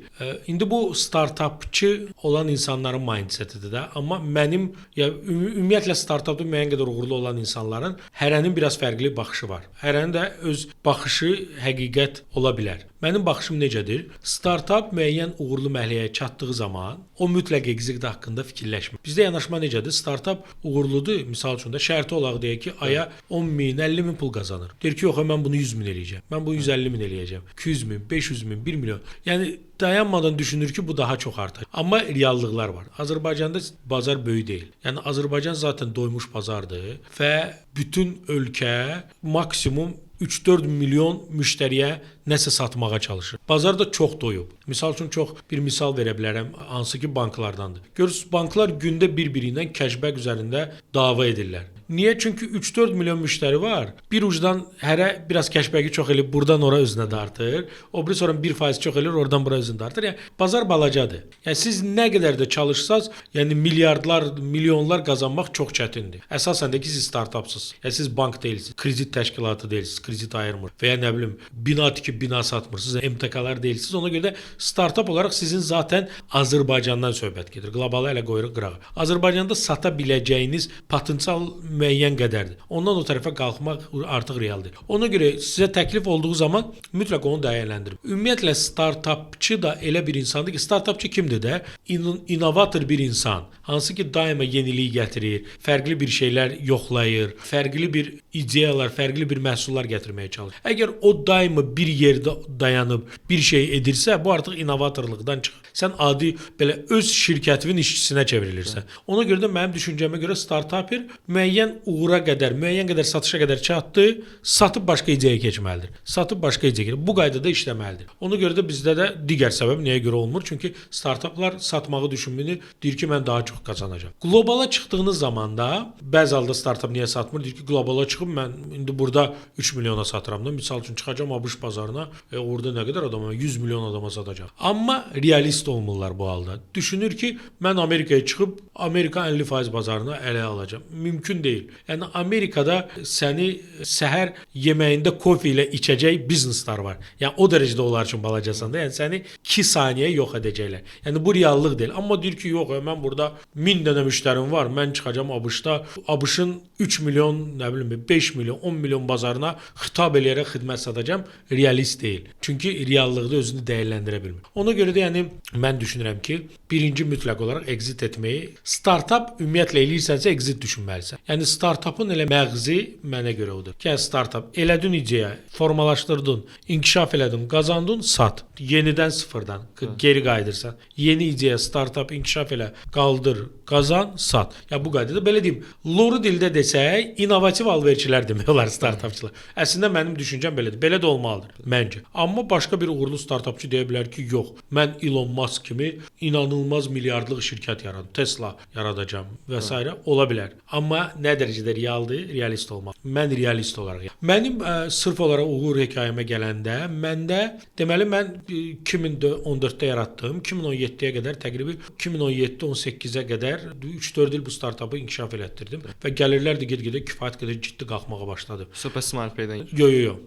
indi bu startapçı olan insanların mindsetidir də, amma mənim ya ümumiyyətlə startapda müəyyən qədər uğurlu olan insanların hərənin biraz fərqli baxışı var. Hərənin də öz baxışı həqiqət ola bilər. Mənim baxışım necədir? Startap müəyyən uğurlu mərhələyə çatdığı zaman o mütləq exit haqqında fikirləşmir. Bizdə yanaşma necədir? Startap uğurludur. Misal üçün də şərti olaraq deyək ki, aya 10 min, 50 min pul qazanır. Deyir ki, yox, mən bunu 100 min eləyəcəm. Mən bunu 150 min eləyəcəm. 200 min, 500 min, 1 milyon. Yəni dayanmadan düşünür ki, bu daha çox artar. Amma reallıqlar var. Azərbaycanda bazar böyük deyil. Yəni Azərbaycan zaten doymuş bazardır və bütün ölkə maksimum 3-4 milyon müştəriyə nəsə satmağa çalışır. Bazar da çox doyub. Misal üçün çox bir misal verə bilərəm, hansı ki banklardandır. Görürsüz, banklar gündə bir-biri ilə cashback üzərində dava edirlər. Niyə? Çünki 3-4 milyon müştəri var. Bir ucdan hərə biraz cashback'i çox eləyib, buradan ora özünə dartır. O biri sonra 1% çox eləyir, oradan bura özünə dartır. Yəni bazar balacadır. Yəni siz nə qədər də çalışsaz, yəni milyardlar, milyonlar qazanmaq çox çətindir. Əsasən də ki siz startapsınız. Yəni siz bank deyilsiniz, kredit təşkilatı deyilsiniz, kredit ayırmır və ya nə bilim bina tikib bina satmırsınız, MTK-lar deyilsiniz. Ona görə də startap olaraq sizin zaten Azərbaycandan söhbət gedir. Qlobalı elə qoyuruq qırağa. Azərbaycanda sata biləcəyiniz potensial müəyyən qədərdir. Ondan o tərəfə qalxmaq artıq realdır. Ona görə sizə təklif olduğu zaman mütləq onu dəyərləndirin. Ümumiyyətlə startapçı da elə bir insandır ki, startapçı kimdir də? İnnovator bir insan, hansı ki daima yenilik gətirir, fərqli bir şeylər yoxlayır, fərqli bir ideyalar, fərqli bir məhsullar gətirməyə çalışır. Əgər o daima bir yerdə dayanıb bir şey edirsə, bu artıq innovatorluqdan çıxır. Sən adi belə öz şirkətinin işçisinə çevrilirsən. Ona görə də mənim düşüncəmə görə startapper müəyyən uğura qədər, müəyyən qədər satışa qədər çatdı, satıb başqa ideyaya keçməlidir. Satıb başqa ideyaya keçir. Bu qaydada işləməlidir. Ona görə də bizdə də digər səbəb nəyə görə olmur? Çünki startaplar satmağı düşünmür, deyir ki, mən daha çox qazanacağam. Qlobala çıxdığınız zaman da bəzi halda startap niyə satmır? Deyir ki, qlobala çıxıb mən indi burada 3 milyona satıram da. Misal üçün çıxacağam ABŞ bazarına, orada nə qədər adama, 100 milyon adama satacağam. Amma realist olmurlar bu halda. Düşünür ki, mən Amerikaya çıxıb Amerika 50% bazarına ələ alacağam. Mümkün deyil. Yəni Amerikada səni səhər yeməyində kofe ilə içəcək bizneslər var. Yəni o dərəcədə onlar üçün balacasan da. Yəni səni 2 saniyə yox edəcəklər. Yəni bu reallıq deyil. Amma deyir ki, yox, mən burada 1000 dənə müştərim var. Mən çıxacağam ABŞ-da. ABŞ-ın 3 milyon, nə bilim, 5 milyon, 10 milyon bazarına xitab eləyərək xidmət satacağam. Realist deyil. Çünki reallıqda özünü dəyərləndirə bilmir. Ona görə də yəni mən düşünürəm ki, birinci mütləq olaraq exit etməyi, startap ümumiyyətlə eləyirsənsə exit düşünməlisən. Yəni startapın elə məğzi mənə görə odur. Ki, startap elədin ideya, formalaşdırdın, inkişaf elədin, qazandın, sat. Yenidən sıfırdan geri qayıdırsan. Yeni ideya, startap inkişaf elə, qaldır, qazan, sat. Ya bu qaydada belə deyim, loru dildə desək, innovativ alverçilər demək olar startapçılar. Əslində mənim düşüncəm belədir. Belə də olmalıdır məncə. Amma başqa bir uğurlu startapçı deyə bilər ki, yox, mən Elon Musk kimi inanılmaz milyardlıq şirkət yaradım, Tesla yaradacağam və s. ola bilər. Amma nə dərəcədə realdır, realist olmaq. Mən realist olaraq. Mənim sırf olaraq uğur hekayəmə gələndə, məndə deməli mən 2014-də yaratdım, 2017-yə qədər təqribi 2017-18-ə qədər 3-4 il bu startapı inkişaf elətdirdim və gəlirlər də get-gedə kifayət qədər ciddi qalxmağa başladı. Söhbət SmilePay-dən. Yox.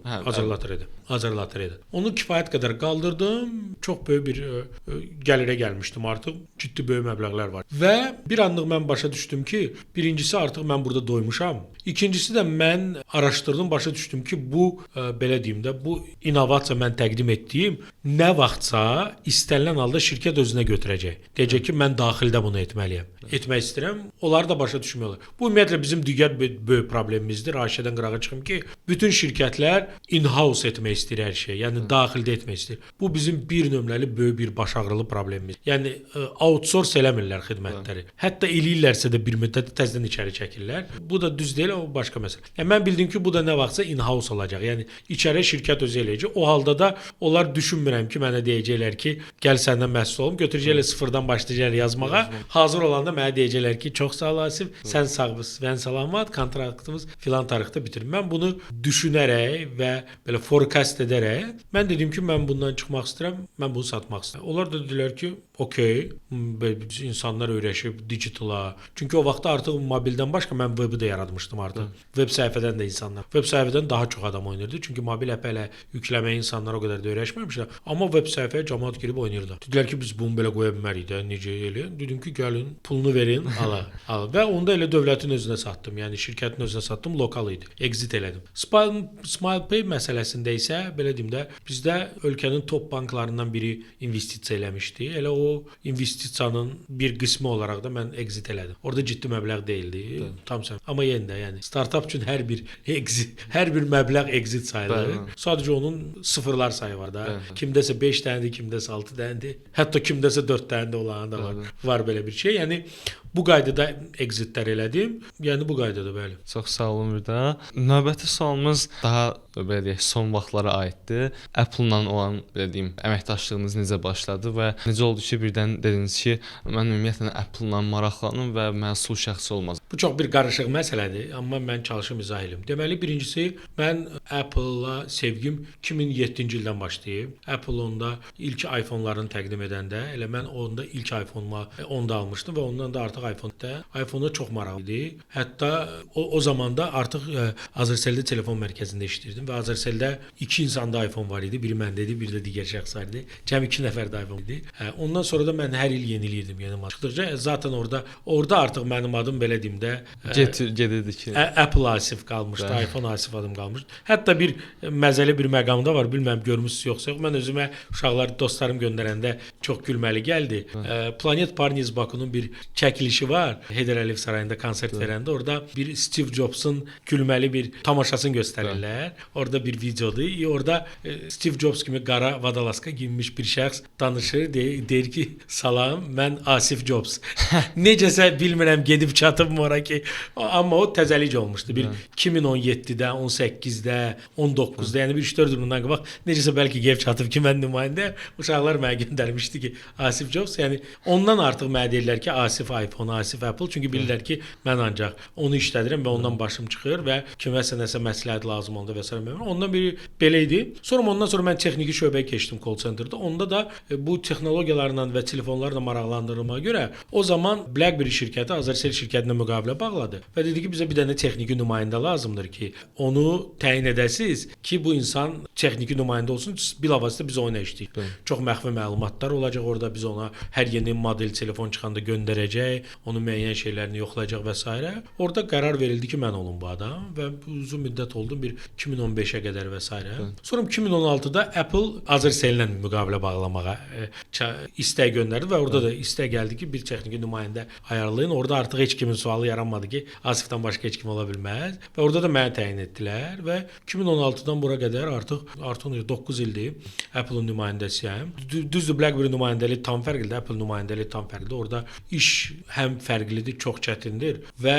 Azərlator idi. Onu kifayət qədər qaldırdım. Çox böyük bir gəlirə gəlmişdim artıq. Ciddi böyük məbləğlər var. Və bir anlıq mən başa düşdüm ki, birincisi artıq mən burada doymuşam. İkincisi də mən araşdırdım, başa düşdüm ki, bu belə deyim də, bu innovasiya mən təqdim etdiyim nə vaxtsa istənilən halda şirkət özünə götürəcək. Deyəcək ki, mən daxildə bunu etməliyəm. Etmək istəyirəm. Onlar da başa düşmüyorlar. Bu ümumiyyətlə bizim digər böyük problemimizdir. Raşədən qırağa çıxım ki, bütün şirkətlər in-house etmək istəyir hər şeyi. Yəni daxildə etmək istəyir. Bu bizim bir nömrəli böyük bir baş ağrılı problemimiz. Yəni outsource eləmirlər xidmətləri. Hətta eləyirlərsə də bir müddət təzədən içəri çəkirlər. Bu da düz deyil, o başqa məsələ. Yəni mən bildim ki, bu da nə vaxtsa in-house olacaq. Yəni içəri şirkət özü eləyəcək. O halda da onlar düşünmürəm ki, mənə deyəcəklər ki, gəl səndən məhsul olum, götürəcəklər sıfırdan başlayacaqlar yazmağa. Hazır olanda mənə deyəcəklər ki, çox sağ ol Asif, sən sağ ol, mən salamat, kontraktımız filan tarixdə bitir. Mən bunu düşünərək və belə forecast edərək mən dedim ki, mən bundan çıxmaq istəyirəm, mən bunu satmaq istəyirəm. Onlar da dedilər ki, okey, insanlar öyrəşib digitala. Çünki o vaxtda artıq mobildən başqa mən webi də yaratmışdım artıq. Web səhifədən də insanlar. Web səhifədən daha çox adam oynayırdı. Çünki mobil app elə yükləməyə insanlar o qədər də öyrəşməmişlər. Amma web səhifəyə camaat girib oynayırdı. Dedilər ki, biz bunu belə qoya bilmərik də, necə eləyək? Dedim ki, gəlin, pulunu verin, ala. Al. Və onda elə dövlətin özünə satdım. Yəni şirkətin özünə satdım, lokal idi. Exit elədim. SmilePay məsələsində isə belə deyim də, bizdə ölkənin top banklarından biri investisiya eləmişdi. Elə o investisiyanın bir qismi olaraq da mən exit elədim. Orada ciddi məbləğ deyildi. Evet. Tam sən. Amma yenə də yəni startap üçün hər bir exit, hər bir məbləğ exit sayılır. Bəli. Sadəcə onun sıfırlar sayı var da. Bəli. Kimdəsə 5 dənədir, kimdəsə 6 dənədir. Hətta kimdəsə 4 dənə də olanı da var. Bəli. Var belə bir şey. Yəni bu qaydada exitlər elədim. Yəni bu qaydada bəli. Çox sağ olun bir daha. Növbəti sualımız daha belə deyək, son vaxtlara aiddir. Apple-la olan belə deyim, əməkdaşlığınız necə başladı və necə oldu ki, birdən dediniz ki, mən ümumiyyətlə Apple-la maraqlanım və məsul şəxs olmaz. Bu çox bir qarışıq məsələdir, amma mən çalışım izah edim. Deməli, birincisi mən Apple-la sevgim 2007-ci ildən başlayıb. Apple onda ilk iPhone-larını təqdim edəndə, elə mən onda ilk iPhone-uma onda almışdım və ondan da artıq artıq iPhone-da, iPhone-a çox maraq idi. Hətta o zamanda artıq Azercelldə telefon mərkəzində işləyirdim və Azercelldə 2 insanda iPhone var idi. Biri məndə idi, biri də digər şəxs var idi. Cəmi 2 nəfərdə iPhone idi. Ondan sonra da mən hər il yeniləyirdim, yeni model çıxdıqca. Zaten orada artıq mənim adım belə deyim də gedirdi ki, Apple Asif qalmışdı, iPhone Asif adım qalmışdı. Hətta bir məzəli bir məqam da var, bilməm görmüsünüz yoxsa yox. Mən özümə uşaqlar, dostlarım göndərəndə çox gülməli gəldi. Planet Parni iz Bakunun bir çəkilişi var. Heydər Əliyev sarayında konsert verəndə orada bir Steve Jobs'un gülməli bir tamaşasını göstərirlər. Orada bir videodur. Orada Steve Jobs kimi qara vadalaska giyinmiş bir şəxs danışır, deyir ki, salam, mən Asif Jobs. Necəsə bilmirəm gedib çatıbmı ora ki, amma o təzəlik olmuşdu. Bir 2017-də, 18-də, 19-da, yəni bir 3-4 il bundan qabaq necəsə bəlkə gedib çatıb ki, mən nümayəndə, uşaqlar mənə göndərmişdi ki, Asif Jobs, yəni ondan artıq mənə deyirlər ki, Asif iPhone, Asif Apple, çünki bilirlər ki, mən ancaq onu işlədirəm və ondan başım çıxır və kiməsə nəsə məsləhət lazım olanda və s. Ondan biri belə idi. Sonra ondan sonra mən texniki şöbəyə keçdim call center'da. Onda da bu texnologiyalarla və telefonlarla maraqlandırılmaya görə o zaman BlackBerry şirkəti Azercell şirkətinə müqavilə bağladı və dedi ki, bizə bir dənə texniki nümayəndə lazımdır ki, onu təyin edəsiniz ki, bu insan texniki nümayəndə olsun, bilavasitə biz onunla işləyirik. Çox məxfi məlumatlar olacaq orada, biz ona hər yeni model telefon çıxanda göndərəcək, onun müəyyən şeylərini yoxlayacaq və s. Orada qərar verildi ki, mən olum bu adam və uzun müddət oldum, bir 2015-ə qədər və s. Sonra 2016-da Apple Azercell-lə müqavilə bağlamağa istək göndərdi və orada da istək gəldi ki, bir texniki nümayəndə ayarlayın. Orada artıq heç kimin sualı yaranmadı ki, Asifdən başqa heç kim ola bilməz və orada da məni təyin etdilər və 2016-dan bura qədər artıq 9 ildir Apple-ın nümayəndəsiyəm. Düzdür, BlackBerry nümayəndəliyi tam fərqlidir, Apple nümayəndəliyi tam fərqlidir. Orada iş həm fərqlidir, çox çətindir və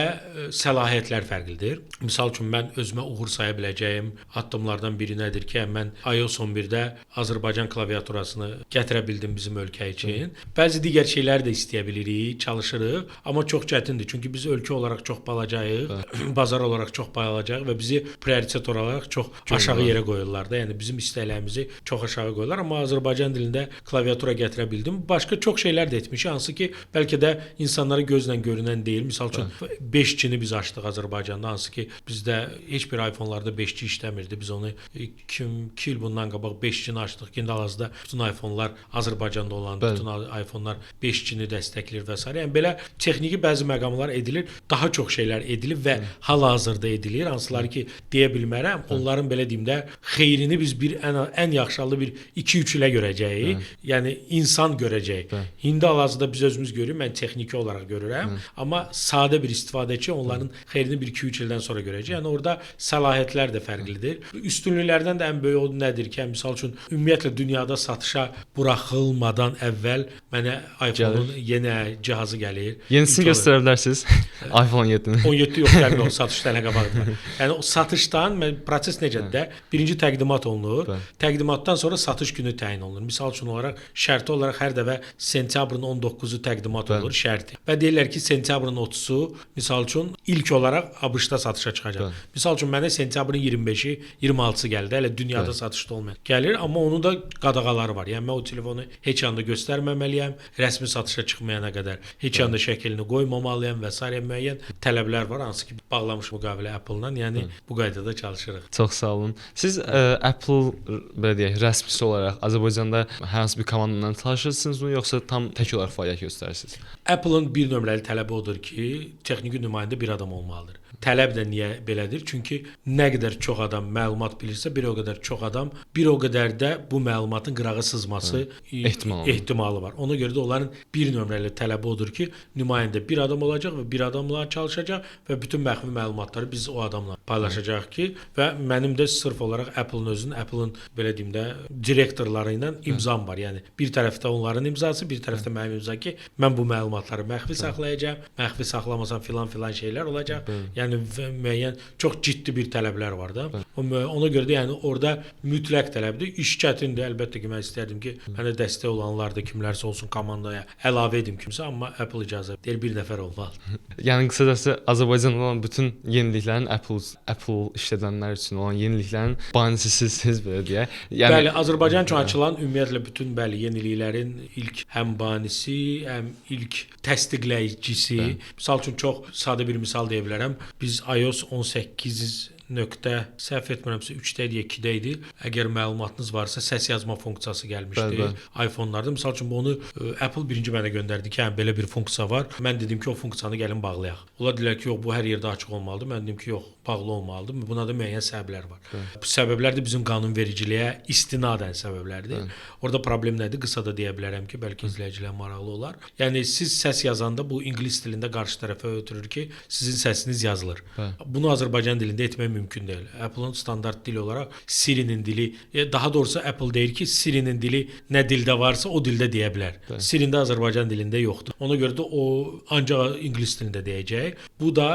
səlahiyyətlər fərqlidir. Misal üçün mən özümə uğur saya biləcəyim addımlardan biri nədir ki, mən iOS 11-də Azərbaycan klaviaturasını gətirə bildim bizim ölkə üçün. Bəzi digər şeyləri də istəyə bilirik, çalışırıq, amma çox çətindir. Çünki biz ölkə olaraq çox balacayıq, bazar olaraq çox balacayıq və bizi prioritet olaraq çox aşağı yerə qoyurlar da. Yəni bizim istəklərimizi çox aşağı qoyurlar, amma Azərbaycan dilində klaviatura gətirə bildim. Başqa çox şeylər də etmişik, hansı ki, bəlkə də insanlara gözlə görünən deyil. Misal üçün 5G-ni biz açdıq Azərbaycanda, hansı ki, bizdə heç bir iPhone-larda 5G işləmirdi. Biz onu 2 il bundan qabaq 5G-ni açdıq. İndi hal-hazırda bütün iPhone-lar Azərbaycanda olan bütün iPhone-lar 5G-ni dəstəkləyir və s. Yəni belə texniki bəzi məqamlar edilir, daha çox şeylər edilir və hal-hazırda edilir, hansıları ki, deyə bilmərəm. Onların belə deyim də xeyrini biz bir ən yaxşı halda bir 2-3 ilə görəcəyik. Yəni insan görəcək. İndi hal-hazırda biz özümüz görürük, mən texniki olaraq görürəm, amma sadə bir istifadəçi onların xeyrini bir 2-3 ildən sonra görəcək. Yəni orada səlahiyyətlər də fərqlidir. Üstünlüklərdən də ən böyük o nədir ki, misal üçün ümumiyyətlə dünyada satışa buraxılmadan əvvəl mənə iPhone-un yeni cihazı gəlir. Yenisini göstərə bilərsiniz. iPhone 7-ni. 17 yox, gəlmir, o satışdan hələ qabaqdır. Yəni o satışdan proses necədir də? Birinci təqdimat olunur. Təqdimatdan sonra satış günü təyin olunur. Misal üçün olaraq şərti olaraq hər dəfə sentyabrın 19-u təqdimat olunur şərti. Və deyirlər ki, sentyabrın 30-u misal üçün ilk olaraq ABŞ-da satışa çıxacaq. Misal üçün mənə sentyabrın 25-i, 26-sı gəldi. Hələ dünyada satışda olmayan. Gəlir, amma onun da qadağaları var. Yəni mən o telefonu heç anda göstərməməliyəm, rəsmi satışa çıxmayana qədər heç anda şəklini qoymamalıyam və s. müəyyən tələblər var, hansı ki bağlamış müqavilə Apple-la. Yəni bu qaydada çalışırıq. Çox sağ olun. Siz Apple belə deyək, rəsmisi olaraq Azərbaycanda hər hansı bir komandanla çalışırsınızmı, yoxsa tam tək olaraq fəaliyyət göstərirsiniz? Apple-ın bir nömrəli tələbi odur ki, texniki nümayəndə bir adam olmalıdır. Tələb də niyə belədir? Çünki nə qədər çox adam məlumat bilirsə, bir o qədər çox adam, bir o qədər də bu məlumatın qırağa sızması ehtimalı var. Ona görə də onların bir nömrəli tələbi odur ki, nümayəndə bir adam olacaq və bir adamla çalışacaq və bütün məxfi məlumatları biz o adamla paylaşacağıq ki, və mənim də sırf olaraq Apple-ın özünün, Apple-ın belə deyim də direktorları ilə imzam var. Yəni bir tərəfdə onların imzası, bir tərəfdə mənim imza ki, mən bu məlumatları məxfi saxlayacağam, məxfi saxlamasam filan-filan şeylər olacaq. Yəni müəyyən çox ciddi bir tələblər var da. Ona görə də yəni orada mütləq tələbdir. İş çətindir. Əlbəttə ki, mən istərdim ki, mənə dəstək olanlar da kimlərsə olsun, komandaya əlavə edim kimsə, amma Apple icazə deyir, bir nəfər olmalıdır. Yəni qısacası Azərbaycanda olan bütün yeniliklərin Apple işlədənlər üçün olan yeniliklərin banisi sizsiniz belə deyək. Yəni bəli, Azərbaycan üçün açılan ümumiyyətlə bütün bəli yeniliklərin ilk həm banisi, həm ilk təsdiq təsdiqləyicisi. Misal üçün çox sadə bir misal deyə bilərəm. Biz iOS 18 nöqtə, səhv etmirəmsə 3-də idi, 2-də idi. Əgər məlumatınız varsa, səs yazma funksiyası gəlmişdi iPhone-larda. Misal üçün bunu Apple birinci mənə göndərdi ki, hə, belə bir funksiya var. Mən dedim ki, o funksiyanı gəlin bağlayaq. Onlar dedilər ki, yox, bu hər yerdə açıq olmalıdır. Mən dedim ki, yox, bağlı olmalıdır. Buna da müəyyən səbəblər var. Bu səbəblər də bizim qanunvericiliyə istinadən səbəblərdir. Orada problem nədir? Qısa da deyə bilərəm ki, bəlkə izləyicilər maraqlı olar. Yəni siz səs yazanda bu ingilis dilində qarşı tərəfə ötürür ki, sizin səsiniz yazılır. Bunu Azərbaycan dilində etmək mümkün deyil. Apple-ın standart dili olaraq Siri-nin dili, daha doğrusu Apple deyir ki, Siri-nin dili nə dildə varsa o dildə deyə bilər. Siri-də Azərbaycan dilində yoxdur. Ona görə də o ancaq ingilis dilində deyəcək. Bu da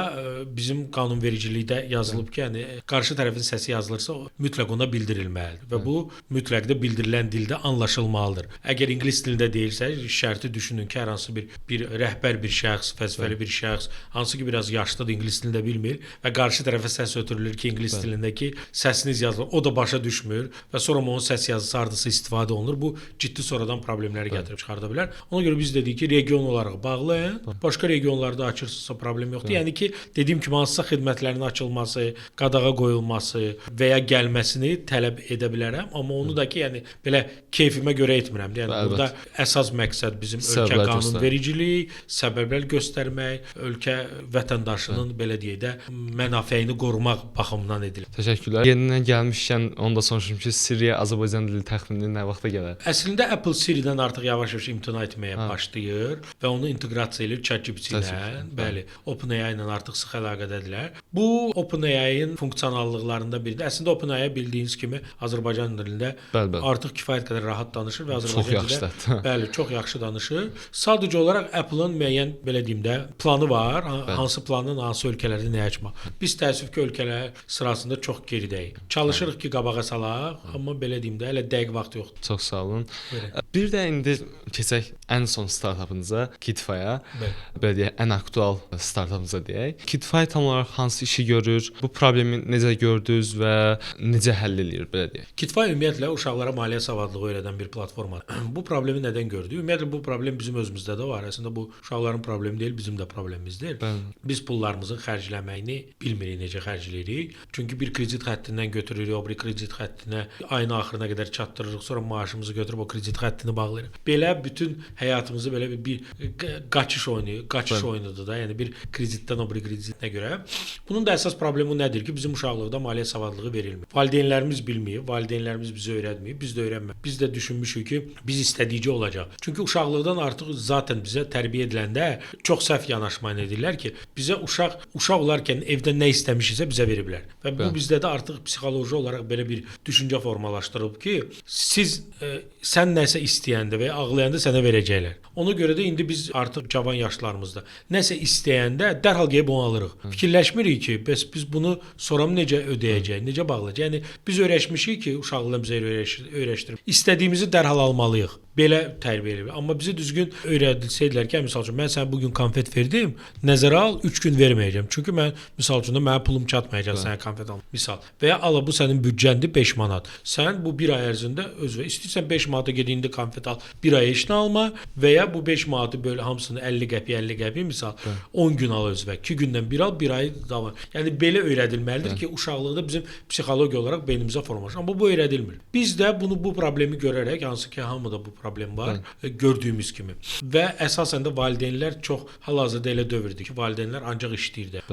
bizim qanunvericilikdə yazılıb ki, yəni qarşı tərəfin səsi yazılırsa, o mütləq ona bildirilməlidir və bu mütləq də bildirilən dildə anlaşılmalıdır. Əgər ingilis dilində deyilsə, şərti düşünün ki, hər hansı bir rəhbər bir şəxs, vəzifəli bir şəxs, hansı ki biraz yaşlıdır, ingilis dilində bilmir və qarşı tərəfə səs ötürülür ki, ingilis dilindəki səsiniz yazılır. O da başa düşmür və sonra onun səs yazısı hardasa istifadə olunur. Bu ciddi sonradan problemləri gətirib çıxarda bilər. Ona görə biz dedik ki, region olaraq bağlayın. Başqa regionlarda açırsınızsa problem yoxdur. Yəni ki, dediyim kimi hansısa xidmətlərin açılması, qadağa qoyulması və ya gəlməsini tələb edə bilərəm, amma onu da ki, yəni belə keyfimə görə etmirəm. Yəni burada əsas məqsəd bizim ölkə qanunvericiliyi, səbəblər göstərmək, ölkə vətəndaşının belə deyək də mənafeyini qorumaq baxımından edilir. Təşəkkürlər. Yenidən gəlmişkən onu da soruşum ki, Siri-yə Azərbaycan dili təxmini nə vaxta gələr? Əslində Apple Siri-dən artıq yavaş-yavaş imtina etməyə başlayır və onu inteqrasiya eləyir ChatGPT ilə. Bəli, OpenAI ilə artıq sıx əlaqədədirlər. Bu OpenAI-ın funksionallıqlarından biridir. Əslində OpenAI bildiyiniz kimi Azərbaycan dilində artıq kifayət qədər rahat danışır və Azərbaycan dilində bəli, çox yaxşı danışır. Sadəcə olaraq Apple-ın müəyyən belə deyim də planı var. Hansı planın hansı ölkələrdə nə açmaq. Biz təəssüf ki, ölkələr sırasında çox geridəyik. Çalışırıq ki, qabağa salaq, amma belə deyim də hələ dəqiq vaxt yoxdur. Çox sağ olun. Buyurun. Bir də indi keçək ən son startapınıza, Kitify-a. Belə deyək, ən aktual startapınıza deyək. Kitify tam olaraq hansı işi görür? Bu problemi necə gördünüz və necə həll eləyir, belə deyək? Kitify ümumiyyətlə uşaqlara maliyyə savadlılığı öyrədən bir platformadır. Bu problemi nədən gördük? Ümumiyyətlə bu problem bizim özümüzdə də var. Əslində bu uşaqların problemi deyil, bizim də problemimizdir. Biz pullarımızın xərcləməyini bilmirik, necə xərcləyirik. Çünki bir kredit xəttindən götürürük, o bir kredit xəttinə ayın axırına qədər çatdırırıq, sonra maaşımızı götürüb o kredit xəttini bağlayırıq. Belə bütün həyatımızı belə bir qaçış oyunu, qaçış oyunudur da. Yəni bir kreditdən o bir kreditinə görə. Bunun da əsas problemi nədir ki, bizim uşaqlıqda maliyyə savadlılığı verilmir. Valideynlərimiz bilmir, valideynlərimiz bizə öyrətmir, biz də öyrənmir. Biz də düşünmüşük ki, biz istədikcə olacaq. Çünki uşaqlıqdan artıq zaten bizə tərbiyə ediləndə çox səhv yanaşma ilə edirlər ki, bizə uşaq olarkən evdə nə istəmişiksə bizə veriblər. Və bu bizdə də artıq psixoloji olaraq belə bir düşüncə formalaşdırılıb ki, siz sən nəsə istəyəndə və ya ağlayanda sənə verəcəklər. Ona görə də indi biz artıq cavan yaşlarımızda nəsə istəyəndə dərhal gəlib onu alırıq. Fikirləşmirik ki, bəs biz bunu sonra necə ödəyəcəyik, necə bağlayacağıq. Yəni biz öyrəşmişik ki, uşaqlıqdan bizə öyrəşdirib. İstədiyimizi dərhal almalıyıq. Belə tərbiyə edilir. Amma bizə düzgün öyrədilsəydilər ki, misal üçün mən sənə bu gün konfet verdim, nəzərə al 3 gün verməyəcəm. Çünki mən misal üçün də mənə pulum çatmayacaq sənə konfet almaq. Misal. Və ya ala bu sənin büdcəndir 5 manat. Sən bu bir ay ərzində özünə istəyirsən 5 manata get indi konfet al, bir ay heç nə alma və ya bu 5 manatı böyle hamısını 50 qəpik, 50 qəpik misal 10 gün al özünə. 2 gündən bir al, bir ay davam. Yəni belə öyrədilməlidir ki, uşaqlıqda bizim psixologiya olaraq beynimizə formalaşır. Amma bu öyrədilmir. Biz də bunu bu problemi görərək, hansı ki hamıda bu problem var, gördüyümüz kimi. Və əsasən də valideynlər çox hal-hazırda elə dövrdür ki, valideynlər ancaq işləyir də.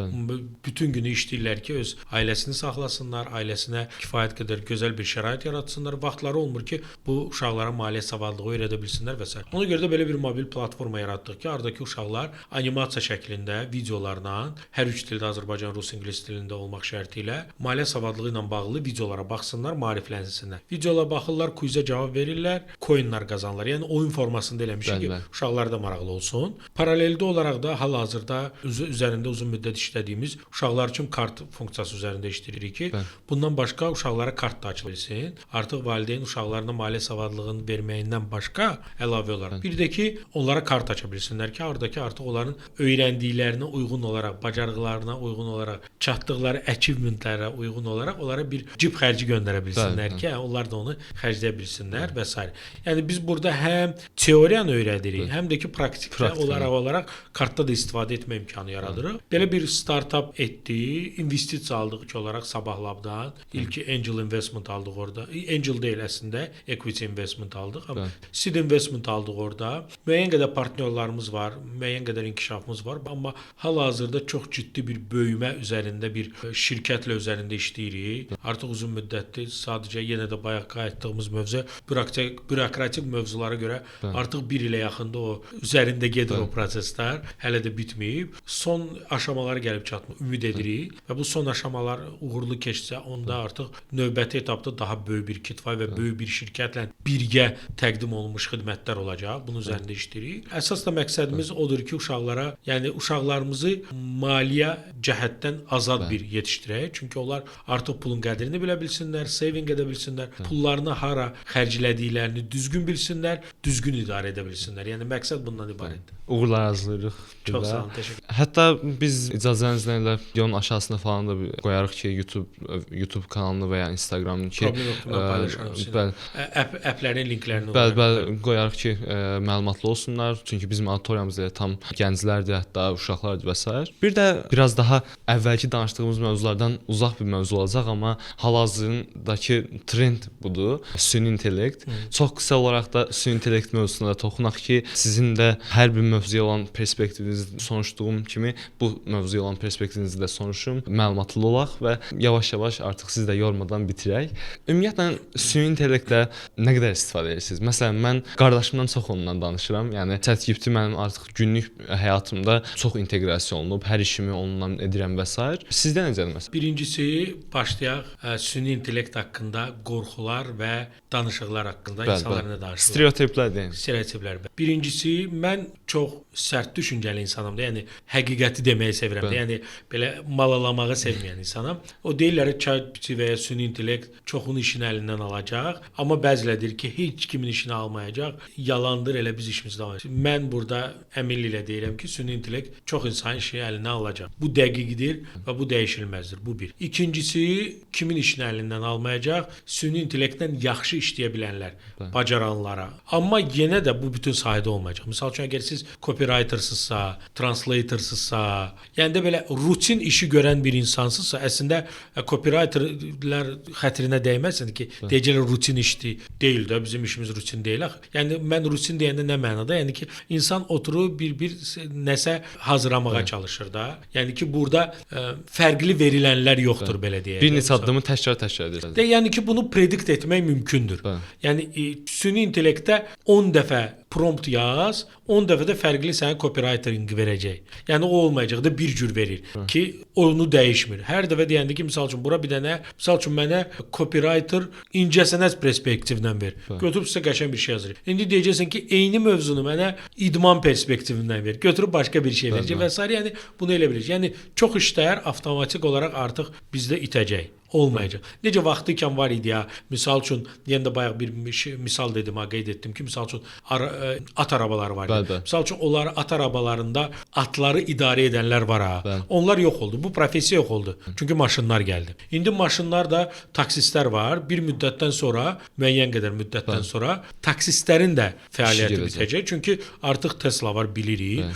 Bütün günü işləyirlər ki, öz ailəsini saxlasınlar, ailəsinə kifayət qədər gözəl bir şərait yaratsınlar. Vaxtları olmur ki, bu uşaqlara maliyyə savadlılığı öyrədə bilsinlər və s. Ona görə də belə bir mobil platforma yaratdıq ki, oradakı uşaqlar animasiya şəklində videolarla, hər üç dildə Azərbaycan, rus, ingilis dilində olmaq şərti ilə maliyyə savadlılığı ilə bağlı videolara baxsınlar, maariflənsinlər. Videolara baxırlar, quizə cavab verirlər, coinlar qazanırlar. Yəni oyun formasında eləmişik ki, uşaqlar da maraqlı olsun. Paraleldə olaraq da hal-hazırda üzərində uzun müddət işlədiyimiz uşaqlar üçün kart funksiyası üzərində işləyirik ki, bundan başqa uşaqlara kart da açıla bilsin. Artıq valideyn uşaqlarına maliyyə savadlılığını verməyindən başqa əlavə olaraq bir də ki, onlara kart aça bilsinlər ki, oradakı artıq onların öyrəndiklərinə uyğun olaraq, bacarıqlarına uyğun olaraq, çatdıqları achievementlərə uyğun olaraq onlara bir cib xərci göndərə bilsinlər ki, onlar da onu xərcləyə bilsinlər və s. Yəni biz bu burada həm teoriyanı öyrədirik, həm də ki praktikdə olaraq kartda da istifadə etmə imkanı yaradırıq. Belə bir startap etdik, investisiya aldıq ilk olaraq Sabah Labdan. İlki angel investment aldıq orada. Angel deyil əslində, equity investment aldıq, amma seed investment aldıq orada. Müəyyən qədər partnyorlarımız var, müəyyən qədər inkişafımız var, amma hal-hazırda çox ciddi bir böyümə üzərində bir şirkətlə üzərində işləyirik. Artıq uzun müddətdir. Sadəcə yenə də bayaq qayıtdığımız mövzu bürokratik mövzulara görə artıq bir ilə yaxında o üzərində gedir o proseslər. Hələ də bitməyib. Son aşamalara gəlib çatmaq ümid edirik və bu son aşamalar uğurlu keçsə, onda artıq növbəti etapda daha böyük bir kitva və böyük bir şirkətlə birgə təqdim olunmuş xidmətlər olacaq. Bunun üzərində işləyirik. Əsas da məqsədimiz odur ki, uşaqlara, yəni uşaqlarımızı maliyyə cəhətdən azad bir yetişdirək. Çünki onlar artıq pulun qədrini bilə bilsinlər, saving edə bilsinlər, pullarını hara xərclədiklərini düzgün bilsinlər, düzgün idarə edə bilsinlər. Yəni məqsəd bundan ibarətdir. Uğurlar arzulayırıq. Çox sağ olun, təşəkkür. Hətta biz icazənizlə elə videonun aşağısına falan da qoyarıq ki, YouTube kanalını və ya Instagramını ki, problem yoxdur, mən paylaşaram sizinlə. Applərin linklərini. Bəli, bəli, qoyarıq ki, məlumatlı olsunlar. Çünki bizim auditoriyamız elə tam gənclərdir, hətta uşaqlardır və sair. Bir də biraz daha əvvəlki danışdığımız mövzulardan uzaq bir mövzu olacaq, amma hal-hazırdakı trend budur. Süni intellekt. Çox qısa olaraq da süni intellekt mövzusuna da toxunaq ki, sizin də hər bir mövzuya olan perspektivinizi soruşduğum kimi bu mövzuya olan perspektivinizi də soruşum, məlumatlı olaq və yavaş-yavaş artıq sizi də yormadan bitirək. Ümumiyyətlə süni intellektlə nə qədər istifadə edirsiniz? Məsələn, mən qardaşımdan çox ondan danışıram. Yəni ChatGPT mənim artıq günlük həyatımda çox inteqrasiya olunub, hər işimi onunla edirəm və sair. Sizdə necədir məsələn? Birincisi başlayaq süni intellekt haqqında qorxular və danışıqlar haqqında insanlar nə danışırlar? Stereotiplər deyim. Stereotiplər. Birincisi mən çox sərt düşüncəli insanam da, yəni həqiqəti deməyi sevirəm də, yəni belə malalamağı sevməyən insanam. O deyirlər ki, ChatGPT və ya süni intellekt çoxunun işini əlindən alacaq, amma bəziləri deyir ki, heç kimin işini almayacaq. Yalandır, elə biz işimizi davam edirik. Mən burada əminliklə deyirəm ki, süni intellekt çox insanın işini əlindən alacaq. Bu dəqiqdir və bu dəyişilməzdir. Bu bir. İkincisi, kimin işini əlindən almayacaq? Süni intellektlə yaxşı işləyə bilənlər, bacaranlara. Amma yenə də bu bütün sahədə olmayacaq. Misal üçün, əgər siz copywritersınızsa, translatorsınızsa, yəni də belə rutin işi görən bir insansınızsa, əslində copywriterlər xətrinə dəyməsin ki, deyəcəklər rutin işdir. Deyil də, bizim işimiz rutin deyil axı. Yəni mən rutin deyəndə nə mənada? Yəni ki, insan oturub bir nəsə hazırlamağa çalışır da. Yəni ki, burada fərqli verilənlər yoxdur, belə deyək. Bir neçə addımı təkrar edirsən. Yəni ki, bunu predikt etmək mümkündür. Yəni süni intellektdə 10 dəfə prompt yaz, 10 dəfə də fərqli sənə copywriting verəcək. Yəni o olmayacaq da bir cür verir ki, onu dəyişmir. Hər dəfə deyəndə ki, misal üçün bura bir dənə, misal üçün mənə copywriter incəsənət perspektivindən ver. Götürüb sizə qəşəng bir şey yazır. İndi deyəcəksən ki, eyni mövzunu mənə idman perspektivindən ver. Götürüb başqa bir şey verəcək və sair. Yəni bunu elə biləcək. Yəni çox işlər avtomatik olaraq artıq bizdə itəcək. Olmayacaq. Necə vaxtı ikən var idi ya, misal üçün, yenə də bayaq bir misal dedim, ha, qeyd etdim ki, misal üçün at arabaları var idi. Misal üçün, onlar at arabalarında atları idarə edənlər var ha. Bəli. Onlar yox oldu. Bu professiya yox oldu. Çünki maşınlar gəldi. İndi maşınlar da taksistlər var. Bir müddətdən sonra, müəyyən qədər müddətdən sonra taksistlərin də fəaliyyəti bitəcək. Çünki artıq Tesla var, bilirik.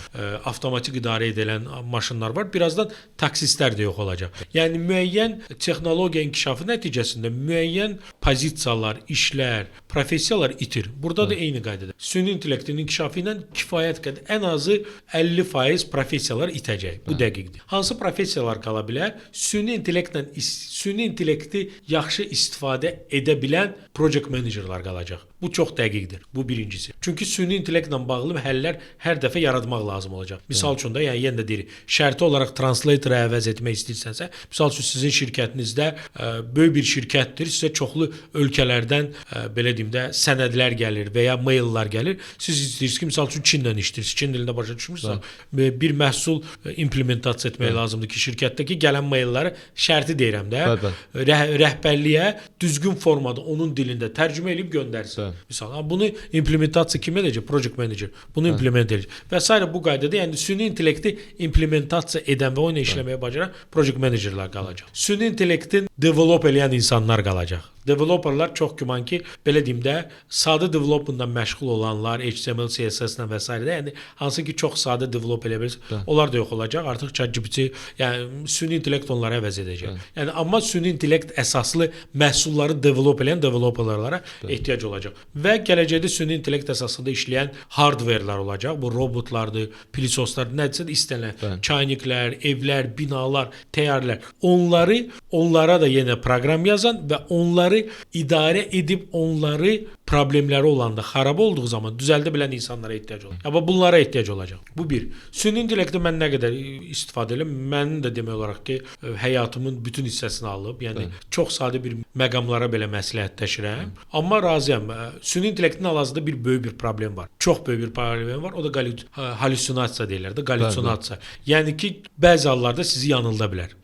Avtomatik idarə edilən maşınlar var. Birazdan taksistlər də yox olacaq. Yəni müəyyən texnologiya inkişafı nəticəsində müəyyən pozisiyalar, işlər, professiyalar itir. Burada da eyni qaydada. Süni intellektin inkişafı ilə kifayət qədər ən azı 50% professiyalar itəcək. Bu dəqiqdir. Hansı professiyalar qala bilər? Süni intellektlə süni intellekti yaxşı istifadə edə bilən project managerlar qalacaq. Bu çox dəqiqdir. Bu birincisi. Çünki süni intellektlə bağlı həllər hər dəfə yaratmaq lazım olacaq. Misal üçün də, yəni yenə də deyirik, şərti olaraq translator'ı əvəz etmək istəyirsənsə, misal üçün sizin şirkətinizdə böyük bir şirkətdir, sizə çoxlu ölkələrdən belə deyim də sənədlər gəlir və ya maillər gəlir. Siz istəyirsiniz ki, misal üçün Çinlə işləyirsiniz, Çin dilində başa düşmürsünüz, bir məhsul implementasiya etmək lazımdır ki, şirkətdəki gələn mailləri, şərti deyirəm də, rəhbərliyə düzgün formada onun dilində tərcümə edib göndərsin. Misal, bunu implementasiya kim edəcək? Project manager. Bunu implement edəcək. Və sairə bu qaydada, yəni süni intellekti implementasiya edən və o ilə işləməyə bacaran project managerlar qalacaq. Süni intellektin Sadəcə develop eləyən insanlar qalacaq. Developerlar çox güman ki, belə deyim də, sadə developmentla məşğul olanlar, HTML, CSS-lə və s. də, yəni hansı ki çox sadə develop eləyə bilirsə, onlar da yox olacaq. Artıq ChatGPT, yəni süni intellekt onları əvəz edəcək. Yəni amma süni intellekt əsaslı məhsulları develop eləyən developerlara ehtiyac olacaq. Və gələcəkdə süni intellekt əsasında işləyən hardware'lar olacaq. Bu robotlardır, pilisoslar, nədirsə də istənilən çayniklər, evlər, binalar, təyyarələr. Onlara da yenə proqram yazan və onları idarə edib onları problemləri olanda, xarab olduğu zaman düzəldə bilən insanlara ehtiyac olacaq. Amma bunlara ehtiyac olacaq. Bu bir. Süni intellekti mən nə qədər istifadə edirəm, mənim də demək olaraq ki, həyatımın bütün hissəsini alıb. Yəni çox sadə bir məqamlara belə məsləhətləşirəm. Amma razıyam. Süni intellektin hal-hazırda bir böyük bir problem var. Çox böyük bir problem var. O da halüsinasiya deyirlər də, halüsinasiya. Yəni ki, bəzi hallarda sizi yanılda bilər.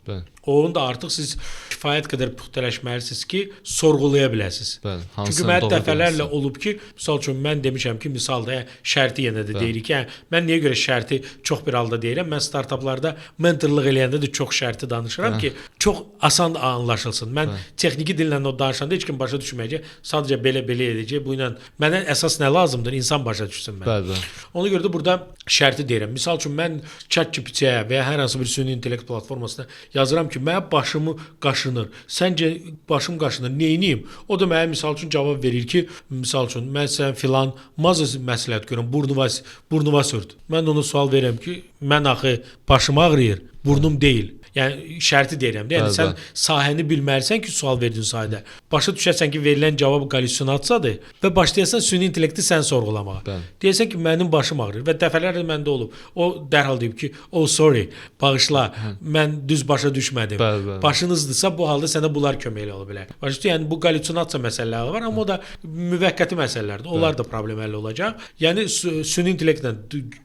Onu da artıq siz kifayət qədər puxtələşməlisiniz ki, sorğulaya biləsiniz. Çünki mən dəfələrlə olub ki, misal üçün mən demişəm ki, misalda, yəni şərti yenə də deyirik ki, yəni mən niyə görə şərti çox bir halda deyirəm? Mən startaplarda mentorluq eləyəndə də çox şərti danışıram ki, çox asan anlaşılsın. Mən texniki dillə o danışanda heç kim başa düşməyəcək. Sadəcə belə-belə edəcək. Bu ilə mənə əsas nə lazımdır? İnsan başa düşsün mənə. Bəli. Ona görə də burada şərti deyirəm. Misal üçün mən ChatGPT-yə və ya hər hansı bir süni intellekt platformasına yazıram ki, mənə başımı qaşınır. Səncə başım qaşınır, neyniyim? O da mənə misal üçün cavab verir ki, misal üçün mən sən filan maza məsləhət görürəm, burnuva sürt. Mən də ona sual verirəm ki, mən axı başım ağrıyır, burnum deyil. Yəni şərti deyirəm də. Yəni sən sahəni bilməlisən ki, sual verdiyin sahədə. Başa düşərsən ki, verilən cavab halüsinasiyadır və başlayasan süni intellekti sən sorğulamağa. Deyəsən ki, mənim başım ağrıyır və dəfələrlə məndə olub. O dərhal deyib ki, "Oh sorry, bağışla, mən düz başa düşmədim." Başınızdırsa bu halda sənə bunlar köməkli ola bilər. Başa düşdün? Yəni bu halüsinasiya məsələləri var, amma o da müvəqqəti məsələlərdir. Onlar da problem həll olacaq. Yəni süni intellektlə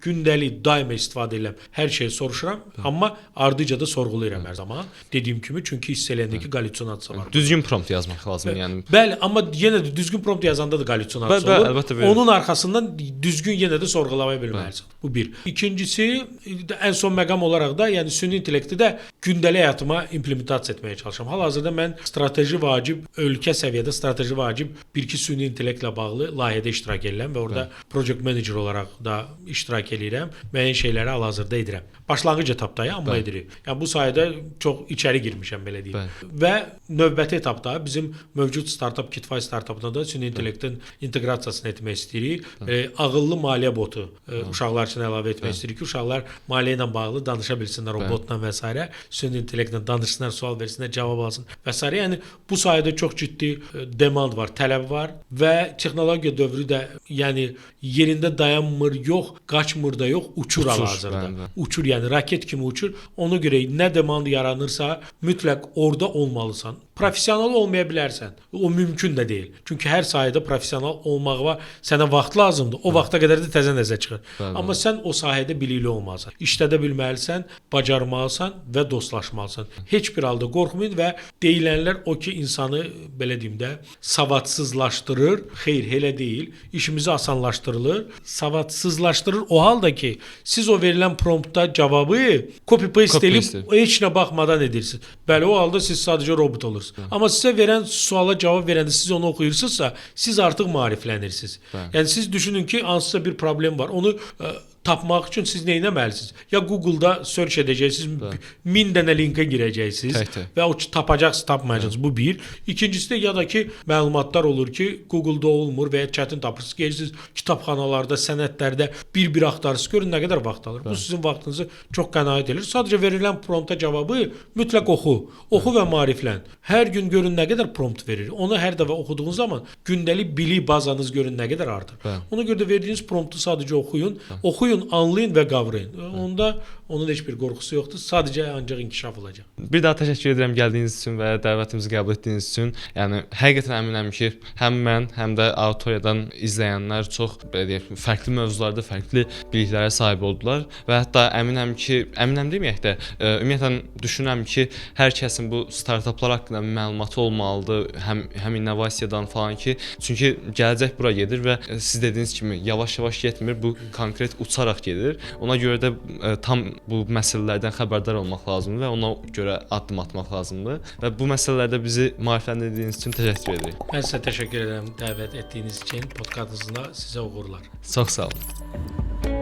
gündəlik daima istifadə edirəm. Hər şeyi soruşuram, amma ardıca da sorğulayıram hər zaman. Dediyim kimi, çünki hiss eləyəndə ki, halüsinasiya var. Düzgün prompt yazmaq lazımdır, yəni. Bəli, amma yenə də düzgün prompt yazanda da halüsinasiya olur. Əlbəttə, onun arxasından düzgün yenə də sorğulamaya bilməlisən. Bu bir. İkincisi, ən son məqam olaraq da, yəni süni intellekti də gündəlik həyatıma implementasiya etməyə çalışıram. Hal-hazırda mən strateji vacib, ölkə səviyyədə strateji vacib bir-iki süni intellektlə bağlı layihədə iştirak edirəm və orada project manager olaraq da iştirak eləyirəm. Müəyyən şeyləri hal-hazırda edirəm. Başlanğıc etapdayam, amma edirik. Yəni bu sayədə çox içəri girmişəm, belə deyim. Və növbəti etapda bizim mövcud startap Kitfay startapında da süni intellektin inteqrasiyasını etmək istəyirik. Ağıllı maliyyə botu uşaqlar üçün əlavə etmək istəyirik ki, uşaqlar maliyyə ilə bağlı danışa bilsinlər robotla və s. Süni intellektlə danışsınlar, sual versinlər, cavab alsın və s. Yəni bu sahədə çox ciddi demand var, tələb var və texnologiya dövrü də yəni yerində dayanmır, yox, qaçmır da yox, uçur hal-hazırda. Uçur, yəni raket kimi uçur. Ona görə nə demand yaranırsa, mütləq orada olmalısan. Professional olmaya bilərsən. O mümkün də deyil. Çünki hər sahədə professional olmağa sənə vaxt lazımdır. O vaxta qədər də təzə nəzə çıxır. Amma sən o sahədə bilikli olmalısan. İşlədə bilməlisən, bacarmalısan və dostlaşmalısan. Heç bir halda qorxmayın və deyilənlər o ki, insanı belə deyim də savadsızlaşdırır. Xeyr, elə deyil. İşimizi asanlaşdırılır. Savadsızlaşdırır o halda ki, siz o verilən promptda cavabı copy-paste edib heç nə baxmadan edirsiniz. Bəli, o halda siz sadəcə robot olursunuz. Amma sizə verən suala cavab verəndə siz onu oxuyursunuzsa, siz artıq maariflənirsiniz. Yəni siz düşünün ki, hansısa bir problem var. Onu tapmaq üçün siz nə etməlisiniz? Ya Google-da search edəcəksiniz, 1000 dənə linkə girəcəksiniz Tək-tək. və o tapacaqsınız, tapmayacaqsınız. Bu bir. İkincisi də ya da ki, məlumatlar olur ki, Google-da olmur və ya çətin tapırsınız. Gedirsiniz kitabxanalarda, sənədlərdə bir-bir axtarırsınız. Görün nə qədər vaxt alır. Bu sizin vaxtınızı çox qənaət edir. Sadəcə verilən prompta cavabı mütləq oxu. Oxu və maariflən. Hər gün görün nə qədər prompt verir. Onu hər dəfə oxuduğunuz zaman gündəlik bilik bazanız görün nə qədər artır. Ona görə də verdiyiniz promptu sadəcə oxuyun. Oxuyun, anlayın və qavrayın. Onda onun heç bir qorxusu yoxdur. Sadəcə ancaq inkişaf olacaq. Bir daha təşəkkür edirəm gəldiyiniz üçün və dəvətimizi qəbul etdiyiniz üçün. Yəni həqiqətən əminəm ki, həm mən, həm də auditoriyadan izləyənlər çox belə deyək, fərqli mövzularda fərqli biliklərə sahib oldular və hətta əminəm ki, əminəm deməyək də, ümumiyyətlə düşünürəm ki, hər kəsin bu startaplar haqqında məlumatı olmalıdır, həm innovasiyadan falan ki, çünki gələcək bura gedir və siz dediyiniz kimi yavaş-yavaş getmir, bu konkret uçan uçaraq gedir. Ona görə də tam bu məsələlərdən xəbərdar olmaq lazımdır və ona görə addım atmaq lazımdır. Və bu məsələlərdə bizi maarifləndirdiyiniz üçün təşəkkür edirik. Mən sizə təşəkkür edirəm dəvət etdiyiniz üçün. Podkastınızda sizə uğurlar. Çox sağ olun.